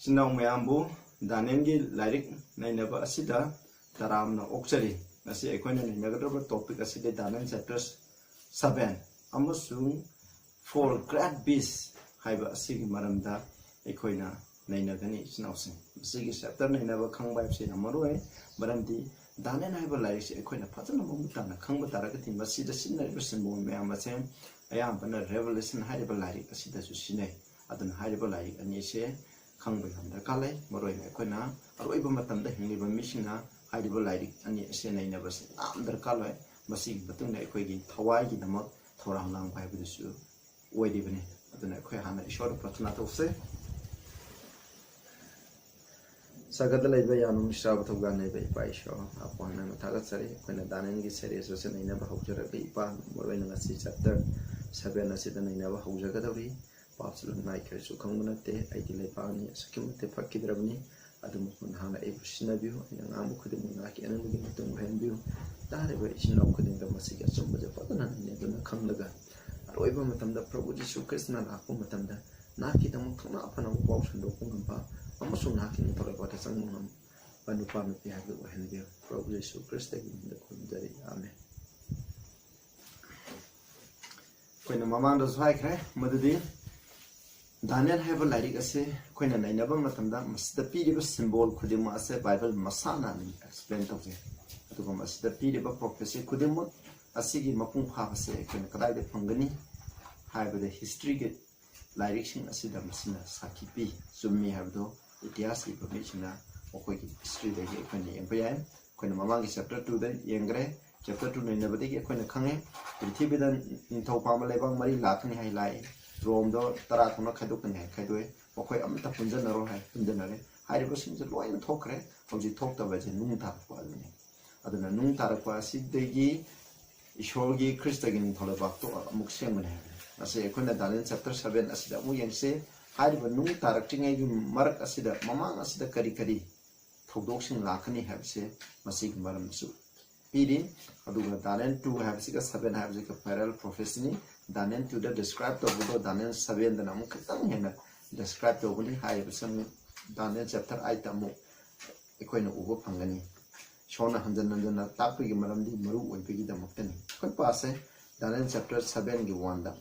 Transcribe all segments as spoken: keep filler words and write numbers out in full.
ꯏꯆꯤꯟ ꯏꯅꯥꯎ ꯃꯌꯥꯝꯕꯨ ꯗꯥꯅꯤꯌꯦꯜꯒꯤ ꯂꯥꯏꯔꯤꯛ ꯅꯩꯅꯕ ꯑꯁꯤꯗ ꯇꯔꯥꯝꯅ ꯑꯣꯛꯆꯔꯤ꯫ ꯉꯁꯤ ꯑꯩꯈꯣꯏꯅ ꯅꯩꯅꯒꯗꯧꯔꯤꯕ topic ꯑꯁꯤꯗꯤ Daniel chapter seven ꯑꯃꯁꯨꯡ four great beasts ꯍꯥꯏꯕ ꯑꯁꯤꯒꯤ ꯃꯔꯝꯗ ꯑꯩꯈꯣꯏꯅ ꯅꯩꯅꯒꯅꯤ, ꯏꯆꯤꯟ ꯏꯅꯥꯎꯁꯤꯡ꯫ ꯃꯁꯤꯒꯤ chapter ꯅꯩꯅꯕ ꯈꯪꯕ ꯍꯥꯏꯕꯁꯤ ꯌꯥꯝ ꯃꯔꯨ ꯑꯣꯏ, ꯃꯔꯝꯗꯤ ꯗꯥꯅꯤꯌꯦꯜ ꯍꯥꯏꯕ ꯂꯥꯏꯔꯤꯛꯁꯤ ꯑꯩꯈꯣꯏꯅ ꯐꯖꯅ ꯃꯃꯨꯠ ꯇꯥꯅ ꯈꯪꯕ ꯇꯥꯔꯒꯗꯤ ꯃꯁꯤꯗ ꯁꯤꯖꯤꯟꯅꯔꯤꯕ symbol ꯃꯌꯥꯝ ꯑꯁꯦ ꯑꯌꯥꯝꯕꯅ Revelation ꯍꯥꯏꯔꯤꯕ ꯂꯥꯏꯔꯤꯛ ꯑꯁꯤꯗꯁꯨ ꯁꯤꯖꯤꯟꯅꯩ꯫ ꯑꯗꯨꯅ ꯍꯥꯏꯔꯤꯕ ꯂꯥꯏꯔꯤꯛ ꯑꯅꯤ ꯑꯁꯦ ꯈꯪꯕ ꯌꯥꯝ ꯗꯔꯀꯥꯔ ꯂꯩ꯫ ꯃꯔꯨꯑꯣꯏꯅ ꯑꯩꯈꯣꯏꯅ ꯑꯔꯣꯏꯕ ꯃꯇꯝꯗ ꯍꯤꯡꯂꯤꯕ ꯃꯤꯁꯤꯡꯅ ꯍꯥꯏꯔꯤꯕ ꯂꯥꯏꯔꯤꯛ ꯑꯅꯤ ꯑꯁꯦ ꯅꯩꯅꯕꯁꯦ ꯌꯥꯝ ꯗꯔꯀꯥꯔ ꯑꯣꯏ꯫ ꯃꯁꯤꯒꯤ ꯃꯇꯨꯡꯗ ꯑꯩꯈꯣꯏꯒꯤ ꯊꯋꯥꯏꯒꯤꯗꯃꯛ ꯊꯧꯔꯥꯡ ꯂꯥꯡꯕ ꯍꯥꯏꯕꯗꯨꯁꯨ ꯑꯣꯏꯔꯤꯕꯅꯤ꯫ ꯑꯗꯨꯅ ꯑꯩꯈꯣꯏ ꯍꯥꯟꯅ ꯏꯁꯣꯔꯗ ꯄ꯭ꯔꯊꯅꯥ ꯇꯧꯁꯦ꯫ ꯁꯔꯒꯗ ꯂꯩꯕ ꯌꯥꯝꯅ ꯅꯨꯡꯁꯤꯔꯕ ꯊꯧꯖꯥꯜ ꯂꯩꯕ ꯏꯄꯥ ꯏꯁꯣꯔ, ꯑꯄꯥꯡ ꯅꯪꯅ ꯊꯥꯒꯠꯆꯔꯤ꯫ ꯑꯩꯈꯣꯏꯅ ꯗꯥꯅꯤꯌꯦꯜꯒꯤ series ꯑꯁꯤ ꯅꯩꯅꯕ ꯍꯧꯖꯔꯒ, ꯏꯄꯥ, ꯃꯔꯨꯑꯣꯏꯅ ꯉꯁꯤ chapter seven ꯑꯁꯤꯗ ꯅꯩꯅꯕ ꯍꯧꯖꯒꯗꯧꯔꯤ꯫ ꯄꯥꯞꯁꯨ ꯂꯝꯅꯥꯏ ꯈꯔꯁꯨ ꯈꯪꯕ ꯅꯠꯇꯦ꯫ ꯑꯩꯒꯤ ꯂꯩꯕꯥꯛꯅꯤ ꯑꯁꯨꯛꯀꯤ ꯃꯇꯤꯛ ꯐꯠꯈꯤꯗ꯭ꯔꯕꯅꯤ꯫ ꯑꯗꯨꯃꯛꯄꯨ ꯅꯍꯥꯛꯅ ꯑꯩꯕꯨ ꯁꯤꯖꯤꯟꯅꯕꯤꯌꯨ꯫ ꯑꯩꯅ ꯉꯥꯡꯕ ꯈꯨꯗꯤꯡꯃꯛ ꯅꯍꯥꯛꯀꯤ ꯑꯅꯤꯡꯕꯒꯤ ꯃꯇꯨꯡ ꯑꯣꯏꯍꯟꯕꯤꯌꯨ꯫ ꯇꯥꯔꯤꯕ ꯏꯆꯤꯟ ꯏꯅꯥꯎ ꯈꯨꯗꯤꯡꯗ ꯃꯁꯤꯒꯤ ꯑꯆꯨꯝꯕꯁꯦ ꯐꯖꯅ ꯅꯩꯅꯗꯨꯅ ꯈꯪꯂꯒ, ꯑꯔꯣꯏꯕ ꯃꯇꯝꯗ ꯄ꯭ꯔꯚꯨ ꯖꯤꯁꯨ ꯈ꯭ꯔꯤꯁꯇꯅ ꯂꯥꯛꯄ ꯃꯇꯝꯗ ꯅꯍꯥꯛꯀꯤꯗꯃꯛ ꯊꯧꯅꯥ ꯐꯅꯕ ꯄꯥꯎ ꯁꯟꯗꯣꯛꯄ ꯉꯝꯕ ꯑꯃꯁꯨꯡ ꯅꯍꯥꯛꯀꯤ ꯅꯤꯡꯊꯧ ꯂꯩꯕꯥꯛꯇ ꯆꯪꯕ ꯉꯝꯕ ꯅꯨꯄꯥ ꯅꯨꯄꯤ ꯍꯥꯏꯕꯗꯨ ꯑꯣꯏꯍꯟꯕꯤꯌꯨ꯫ ꯄ꯭ꯔꯚꯨ ꯖꯤꯁꯨ ꯈ꯭ꯔꯤꯁꯇꯒꯤ ꯃꯤꯡꯗ ꯈꯨꯔꯨꯝꯖꯔꯤ, ꯑꯥꯃꯦꯟ꯫ ꯑꯩꯈꯣꯏꯅ ꯃꯃꯥꯡꯗꯁꯨ ꯍꯥꯏꯈ꯭ꯔꯦ ꯃꯗꯨꯗꯤ ꯗꯥꯅꯤꯌꯦꯜ ꯍꯥꯏꯕ ꯂꯥꯏꯔꯤꯛ ꯑꯁꯤ ꯑꯩꯈꯣꯏꯅ ꯅꯩꯅꯕ ꯃꯇꯝꯗ ꯃꯁꯤꯗ ꯄꯤꯔꯤꯕ symbol ꯈꯨꯗꯤꯡꯃꯛ ꯑꯁꯦ ꯕꯥꯏꯕꯜ ꯃꯁꯥꯅ ꯑꯗꯨꯝ explain ꯇꯧꯖꯩ꯫ ꯑꯗꯨꯒ ꯃꯁꯤꯗ ꯄꯤꯔꯤꯕ prophecy ꯈꯨꯗꯤꯡꯃꯛ ꯑꯁꯤꯒꯤ ꯃꯄꯨꯡ ꯐꯥꯕꯁꯦ ꯑꯩꯈꯣꯏꯅ ꯀꯗꯥꯏꯗ ꯐꯪꯒꯅꯤ ꯍꯥꯏꯕꯗ historyꯒꯤ ꯂꯥꯏꯔꯤꯛꯁꯤꯡ ꯑꯁꯤꯗ ꯃꯁꯤꯅ ꯁꯥꯈꯤ ꯄꯤ꯫ ꯆꯨꯝꯃꯤ ꯍꯥꯏꯕꯗꯣ ꯏꯇꯤꯍꯥꯁ ꯏꯕ ꯃꯤꯁꯤꯡꯅ ꯃꯈꯣꯏꯒꯤ historyꯗꯒꯤ ꯑꯩꯈꯣꯏꯅ ꯌꯦꯡꯕ ꯌꯥꯏ꯫ ꯑꯩꯈꯣꯏꯅ ꯃꯃꯥꯡꯒꯤ chapter twoꯗ ꯌꯦꯡꯈ꯭ꯔꯦ꯫ Chapter two ꯅꯩꯅꯕꯗꯒꯤ ꯑꯩꯈꯣꯏꯅ ꯈꯪꯉꯦ, ꯄ꯭ꯔꯤꯊꯤꯕꯤꯗ ꯅꯤꯡꯊꯧ ꯄꯥꯟꯕ ꯂꯩꯕꯥꯛ ꯃꯔꯤ ꯂꯥꯛꯀꯅꯤ ꯍꯥꯏ ꯂꯥꯛꯏ꯫ ꯔꯣꯝꯗꯣ ꯇꯔꯥ ꯊꯣꯛꯅ ꯈꯥꯏꯗꯣꯛꯀꯅꯤ ꯍꯥꯏ ꯈꯥꯏꯗꯣꯛꯑꯦ꯫ ꯃꯈꯣꯏ ꯑꯃꯠꯇ ꯄꯨꯟꯖꯟꯅꯔꯣ ꯍꯥꯏ, ꯄꯨꯟꯖꯟꯅꯔꯦ꯫ ꯍꯥꯏꯔꯤꯕꯁꯤꯡꯁꯦ ꯂꯣꯏꯅ ꯊꯣꯛꯈ꯭ꯔꯦ꯫ ꯍꯧꯖꯤꯛ ꯊꯣꯛꯇꯕ ꯍꯥꯏꯁꯦ ꯅꯨꯡ ꯇꯥꯔꯛꯄ ꯑꯗꯨꯅꯤ꯫ ꯑꯗꯨꯅ ꯅꯨꯡ ꯇꯥꯔꯛꯄ ꯑꯁꯤꯗꯒꯤ ꯏꯁꯣꯔꯒꯤ ꯈ꯭ꯔꯤꯁꯇꯒꯤ ꯅꯤꯡꯊꯧ ꯂꯩꯕꯥꯛꯇꯣ ꯑꯃꯨꯛ ꯁꯦꯝꯒꯅꯤ ꯍꯥꯏꯕꯅꯤ꯫ ꯃꯁꯤ ꯑꯩꯈꯣꯏꯅ ꯗꯥꯅꯤꯌꯦꯜ chapter seven ꯑꯁꯤꯗ ꯑꯃꯨꯛ ꯌꯦꯡꯁꯤ꯫ ꯍꯥꯏꯔꯤꯕ ꯅꯨꯡ ꯇꯥꯔꯛꯇ꯭ꯔꯤꯉꯩꯒꯤ ꯃꯔꯛ ꯑꯁꯤꯗ, ꯃꯃꯥꯡ ꯑꯁꯤꯗ ꯀꯔꯤ ꯀꯔꯤ ꯊꯧꯗꯣꯛꯁꯤꯡ ꯂꯥꯛꯀꯅꯤ ꯍꯥꯏꯕꯁꯦ ꯃꯁꯤꯒꯤ ꯃꯔꯝꯗꯁꯨ ꯄꯤꯔꯤ꯫ ꯑꯗꯨꯒ ꯗꯥꯅꯤꯌꯦꯜ two ꯍꯥꯏꯕꯁꯤꯒ seven ꯍꯥꯏꯕꯁꯤꯒ parallel prophecyꯅꯤ꯫ ꯗꯥꯅꯤꯌꯦꯜ twoꯗ describe ꯇꯧꯕꯗꯣ ꯗꯥꯅꯤꯌꯦꯜ sevenꯗꯅ ꯑꯃꯨꯛ ꯈꯤꯇꯪ ꯍꯦꯟꯅ describe ꯇꯧꯕꯅꯤ꯫ ꯍꯥꯏꯔꯤꯕꯁꯤ ꯑꯃꯨꯛ Daniel chapter eight ꯑꯃꯨꯛ ꯑꯩꯈꯣꯏꯅ ꯎꯕ ꯐꯪꯒꯅꯤ꯫ ꯏꯁꯣꯔꯅ ꯍꯟꯖꯟ ꯍꯟꯖꯟꯅ ꯇꯥꯛꯄꯒꯤ ꯃꯔꯝꯗꯤ ꯃꯔꯨ ꯑꯣꯏꯕꯒꯤꯗꯃꯛꯇꯅꯤ꯫ ꯑꯩꯈꯣꯏ ꯄꯥꯁꯦ, Daniel chapter sevenꯒꯤ one the,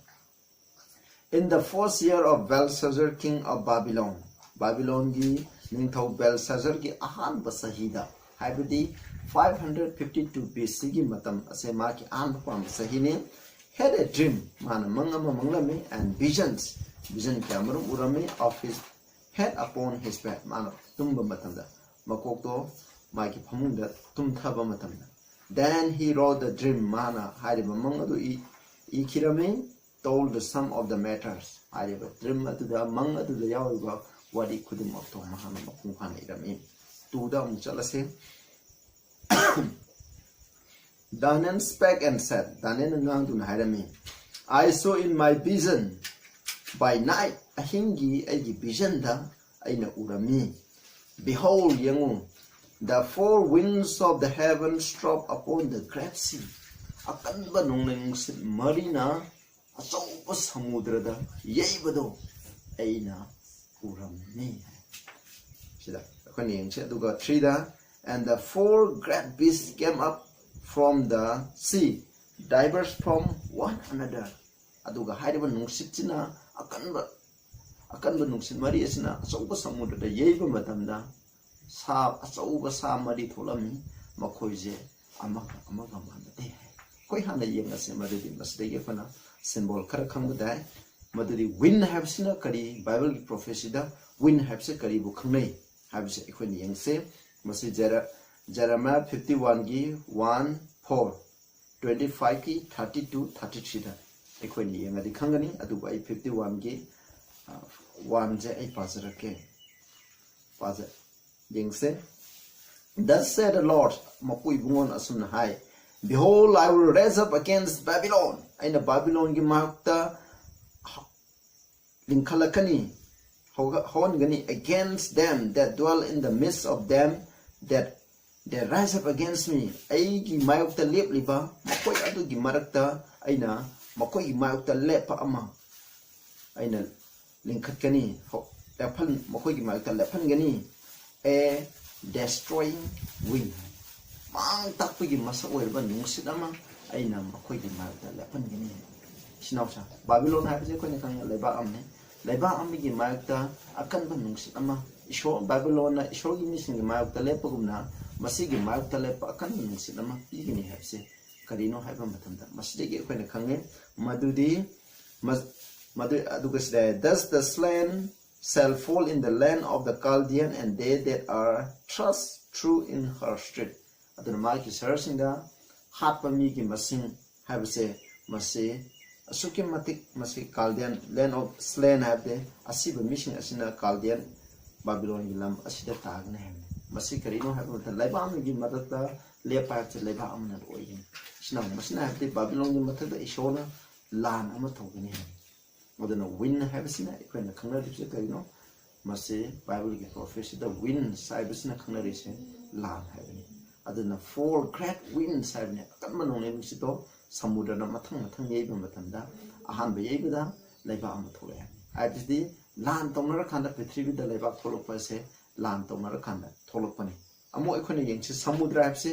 "In the first year of Belshazzar, king of Babylon," ꯕꯥꯕꯤꯂꯣꯟꯒꯤ ꯅꯤꯡꯊꯧ ꯕꯦꯜꯁꯥꯖꯔꯒꯤ ꯑꯍꯥꯟꯕ ꯆꯍꯤꯗ, ꯍꯥꯏꯕꯗꯤ five hundred fifty two B C ꯒꯤ ꯃꯇꯝ ꯑꯁꯦ ꯃꯥꯒꯤ ꯑꯍꯥꯟꯕ ꯄꯥꯟꯕ ꯆꯍꯤꯅꯤ꯫ "Had a dream," ꯃꯥꯅ ꯃꯪ ꯑꯃ ꯃꯪꯂꯝꯃꯤ, "and visions," vision ꯀꯌꯥ ꯃꯔꯨꯝ ꯎꯔꯝꯃꯤ, "of his head upon his bed," ꯃꯥꯅ ꯇꯨꯝꯕ ꯃꯇꯝꯗ ꯃꯀꯣꯛꯇꯣ ꯃꯥꯒꯤ ꯐꯃꯨꯡꯗ ꯇꯨꯝꯊꯕ ꯃꯇꯝꯗ, "Then he wrote the dream," ꯃꯥꯅ ꯍꯥꯏꯔꯤꯕ ꯃꯪ ꯑꯗꯨ E-, ꯏꯈꯤꯔꯝꯃꯤ, "told the sum of the matters," ꯍꯥꯏꯔꯤꯕ dream ꯑꯗꯨꯗ, ꯃꯪ ꯑꯗꯨꯗ ꯌꯥꯎꯔꯤꯕ ꯋꯥꯔꯤ ꯈꯨꯗꯤꯡꯃꯛꯇꯣ ꯃꯍꯥꯛꯅ ꯃꯄꯨꯡ ꯐꯥꯅ ꯏꯔꯝꯃꯤ꯫ Two ꯗ ꯑꯃꯨꯛ ꯆꯠꯂꯁꯦ꯫ "Daniel spake and said," ꯗꯥꯅꯤꯌꯦꯜꯅ ꯉꯥꯡꯗꯨꯅ ꯍꯥꯏꯔꯝꯃꯤ, "I saw in my vision by night," ꯑꯍꯤꯡꯒꯤ ꯑꯩꯒꯤ vision ꯗ ꯑꯩꯅ ꯎꯔꯝꯃꯤ꯫ "Behold," ꯌꯦꯡꯉꯨ, "the four winds of the heaven struck upon the great sea," ꯑꯀꯟꯕ ꯅꯣꯡꯂꯩ ꯅꯨꯡꯁꯤꯠ ꯃꯔꯤꯅ ꯑꯆꯧꯕ ꯁꯃꯨꯗ꯭ꯔꯗ ꯌꯩꯕꯗꯣ ꯑꯩꯅ ꯎꯔꯝꯃꯤ꯫ ꯁꯤꯗ ꯑꯩꯈꯣꯏꯅ ꯌꯦꯡꯁꯤ꯫ ꯑꯗꯨꯒ three the, "And the four great beasts came up from the sea, diverse from one another." ꯑꯗꯨꯒ ꯍꯥꯏꯔꯤꯕ ꯅꯨꯡꯁꯤꯠꯁꯤꯅ, ꯑꯀꯟꯕ, ꯑꯀꯟꯕ ꯅꯨꯡꯁꯤꯠ ꯃꯔꯤ ꯑꯁꯤꯅ ꯑꯆꯧꯕ ꯁꯃꯨꯗ꯭ꯔꯗ ꯌꯩꯕ ꯃꯇꯝꯗ ꯁꯥ, ꯑꯆꯧꯕ ꯁꯥ ꯃꯔꯤ ꯊꯣꯛꯂꯝꯃꯤ꯫ ꯃꯈꯣꯏꯁꯦ ꯑꯃꯒ ꯑꯃꯒ ꯃꯥꯟꯅꯗꯦ ꯍꯥꯏ꯫ ꯑꯩꯈꯣꯏ ꯍꯥꯟꯅ ꯌꯦꯡꯉꯁꯤ ꯃꯗꯨꯗꯤ, ꯃꯁꯤꯗꯒꯤ ꯑꯩꯈꯣꯏꯅ symbol ꯈꯔ ꯈꯪꯕ ꯇꯥꯏ꯫ ꯃꯗꯨꯗꯤ wind ꯍꯥꯏꯕꯁꯤꯅ ꯀꯔꯤ, ꯕꯥꯏꯕꯜꯒꯤ prophecy ꯗ wind ꯍꯥꯏꯕꯁꯤ ꯀꯔꯤꯕꯨ ꯈꯪꯅꯩ ꯍꯥꯏꯕꯁꯤ ꯑꯩꯈꯣꯏꯅ ꯌꯦꯡꯁꯦ꯫ ꯃꯁꯤ ꯖꯦꯔ-, Jeremiah fifty one ꯒꯤ one, four, twenty five ꯀꯤ thirty two, thirty three ꯗ ꯑꯩꯈꯣꯏꯅ ꯌꯦꯡꯉꯗꯤ ꯈꯪꯒꯅꯤ꯫ ꯑꯗꯨꯕꯨ ꯑꯩ fifty one ꯒꯤ, ꯑ, one ꯁꯦ ꯑꯩ ꯄꯥꯖꯔꯛꯀꯦ꯫ ꯄꯥꯖ-, ꯌꯦꯡꯁꯦ꯫ "Thus said the Lord," ꯃꯄꯨ ꯏꯕꯨꯡꯉꯣꯅ ꯑꯁꯨꯝꯅ ꯍꯥꯏ, "Behold, I will raise up against Babylon," ꯑꯩꯅ ꯕꯥꯕꯤꯂꯣꯟꯒꯤ ꯃꯥꯌꯣꯛꯇ ꯂꯤꯡꯈꯠꯂꯛꯀꯅꯤ, ꯍꯧꯒ-, ꯍꯧꯍꯟꯒꯅꯤ, "against them that dwell in the midst of them that they rise up against me," ꯑꯩꯒꯤ ꯃꯥꯌꯣꯛꯇ ꯂꯦꯞꯂꯤꯕ ꯃꯈꯣꯏ ꯑꯗꯨꯒꯤ ꯃꯔꯛꯇ ꯑꯩꯅ ꯃꯈꯣꯏꯒꯤ ꯃꯥꯌꯣꯛꯇ ꯂꯦꯞꯄ ꯑꯃ ꯑꯩꯅ ꯂꯤꯡꯈꯠꯀꯅꯤ, ꯍꯧ-, ꯂꯦꯞꯍꯟ ꯃꯈꯣꯏꯒꯤ ꯃꯥꯌꯣꯛꯇ ꯂꯦꯞꯍꯟꯒꯅꯤ꯫ A destroying wind, ꯃꯥꯡ ꯇꯥꯛꯄꯒꯤ ꯃꯁꯛ ꯑꯣꯏꯔꯕ ꯅꯨꯡꯁꯤꯠ ꯑꯃ ꯑꯩꯅ ꯃꯈꯣꯏꯒꯤ ꯃꯥꯌꯣꯛꯇ ꯂꯦꯞꯍꯟꯒꯅꯤ꯫ ꯏꯆꯤꯟ ꯏꯅꯥꯎꯁꯥ, ꯕꯥꯕꯤꯂꯣꯟ ꯍꯥꯏꯕꯁꯤ ꯑꯩꯈꯣꯏꯅ ꯈꯪꯉꯤ ꯂꯩꯕꯥꯛ ꯑꯃꯅꯤ꯫ ꯂꯩꯕꯥꯛ ꯑꯃꯒꯤ ꯃꯥꯌꯣꯛꯇ ꯑꯀꯟꯕ ꯅꯨꯡꯁꯤꯠ ꯑꯃ, ꯏꯁꯣꯔ, ꯕꯥꯕꯤꯂꯣꯟꯅ ꯏꯁꯣꯔꯒꯤ ꯃꯤꯁꯤꯡꯒꯤ ꯃꯥꯌꯣꯛꯇ ꯂꯦꯞꯄꯒꯨꯝꯅ ꯃꯁꯤꯒꯤ ꯃꯥꯌꯣꯛꯇ ꯂꯦꯞꯄ ꯑꯀꯟꯕ ꯅꯨꯡꯁꯤꯠ ꯑꯃ ꯄꯤꯒꯅꯤ ꯍꯥꯏꯕꯁꯦ ꯀꯔꯤꯅꯣ ꯍꯥꯏꯕ ꯃꯇꯝꯗ ꯃꯁꯤꯗꯒꯤ ꯑꯩꯈꯣꯏꯅ ꯈꯪꯉꯦ ꯃꯗꯨꯗꯤ ꯃ-, ꯃꯗꯨ ꯑꯗꯨꯒ ꯁꯤꯗ, "Thus the slain shall fall in the land of the Chaldean, and they that are thrust through in her street." ꯑꯗꯨꯅ ꯃꯥꯒꯤ ꯁꯍꯔꯁꯤꯡꯗ ꯍꯥꯠꯄ ꯃꯤꯒꯤ ꯃꯁꯤꯡ ꯍꯥꯏꯕꯁꯦ ꯃꯁꯤ ꯑꯁꯨꯛꯀꯤ ꯃꯇꯤꯛ ꯃꯁꯤ Chaldean, land of slain ꯍꯥꯏꯕꯗꯤ ꯑꯁꯤꯕ ꯃꯤꯁꯤꯡ ꯑꯁꯤꯅ Chaldean ꯕꯥꯕꯤꯂꯣꯟꯒꯤ ꯂꯝ ꯑꯁꯤꯗ ꯇꯥꯒꯅꯤ ꯍꯥꯏꯕꯅꯤ꯫ ꯃꯁꯤ ꯀꯔꯤꯅꯣ ꯍꯥꯏꯕ ꯃꯇꯝꯗ ꯂꯩꯕꯥꯛ ꯑꯃꯒꯤ ꯃꯊꯛꯇ ꯂꯦꯞꯄ ꯍꯥꯏꯕꯁꯤ ꯂꯩꯕꯥꯛ ꯑꯃꯅ ꯑꯣꯏꯒꯅꯤ꯫ ꯁꯤꯅ ꯃꯁꯤꯅ ꯍꯥꯏꯕꯗꯤ ꯕꯥꯕꯤꯂꯣꯟꯒꯤ ꯃꯊꯛꯇ ꯏꯁꯣꯔꯅ ꯂꯥꯟ ꯑꯃ ꯇꯧꯒꯅꯤ ꯍꯥꯏꯕꯅꯤ꯫ ꯑꯗꯨꯅ wind ꯍꯥꯏꯕꯁꯤꯅ ꯑꯩꯈꯣꯏꯅ ꯈꯪꯅꯔꯤꯕꯁꯤ ꯀꯔꯤꯅꯣ? ꯃꯁꯤ ꯕꯥꯏꯕꯜꯒꯤ prophecyꯗ winds ꯍꯥꯏꯕꯁꯤꯅ ꯈꯪꯅꯔꯤꯁꯦ ꯂꯥꯟ ꯍꯥꯏꯕꯅꯤ꯫ ꯑꯗꯨꯅ four great winds ꯍꯥꯏꯕꯅꯤ꯫ ꯑꯀꯟꯕ ꯅꯣꯡꯂꯩ ꯅꯨꯡꯁꯤꯠꯇꯣ ꯁꯃꯨꯗ꯭ꯔꯗ ꯃꯊꯪ ꯃꯊꯪ ꯌꯩꯕ ꯃꯇꯝꯗ ꯑꯍꯥꯟꯕ ꯌꯩꯕꯗ ꯂꯩꯕꯥꯛ ꯑꯃ ꯊꯣꯛꯂꯛꯑꯦ꯫ ꯍꯥꯏꯕꯁꯤꯗꯤ ꯂꯥꯟ ꯇꯧꯅꯔꯀꯥꯟꯗ ꯄ꯭ꯔꯤꯊꯤꯕꯤꯗ ꯂꯩꯕꯥꯛ ꯊꯣꯛꯂꯛꯄ ꯑꯁꯦ ꯂꯥꯟ ꯇꯧꯅꯔꯀꯥꯟꯗ ꯊꯣꯛꯂꯛꯄꯅꯤ꯫ ꯑꯃꯨꯛ ꯑꯩꯈꯣꯏꯅ ꯌꯦꯡꯁꯤ, ꯁꯃꯨꯗ꯭ꯔ ꯍꯥꯏꯕꯁꯤ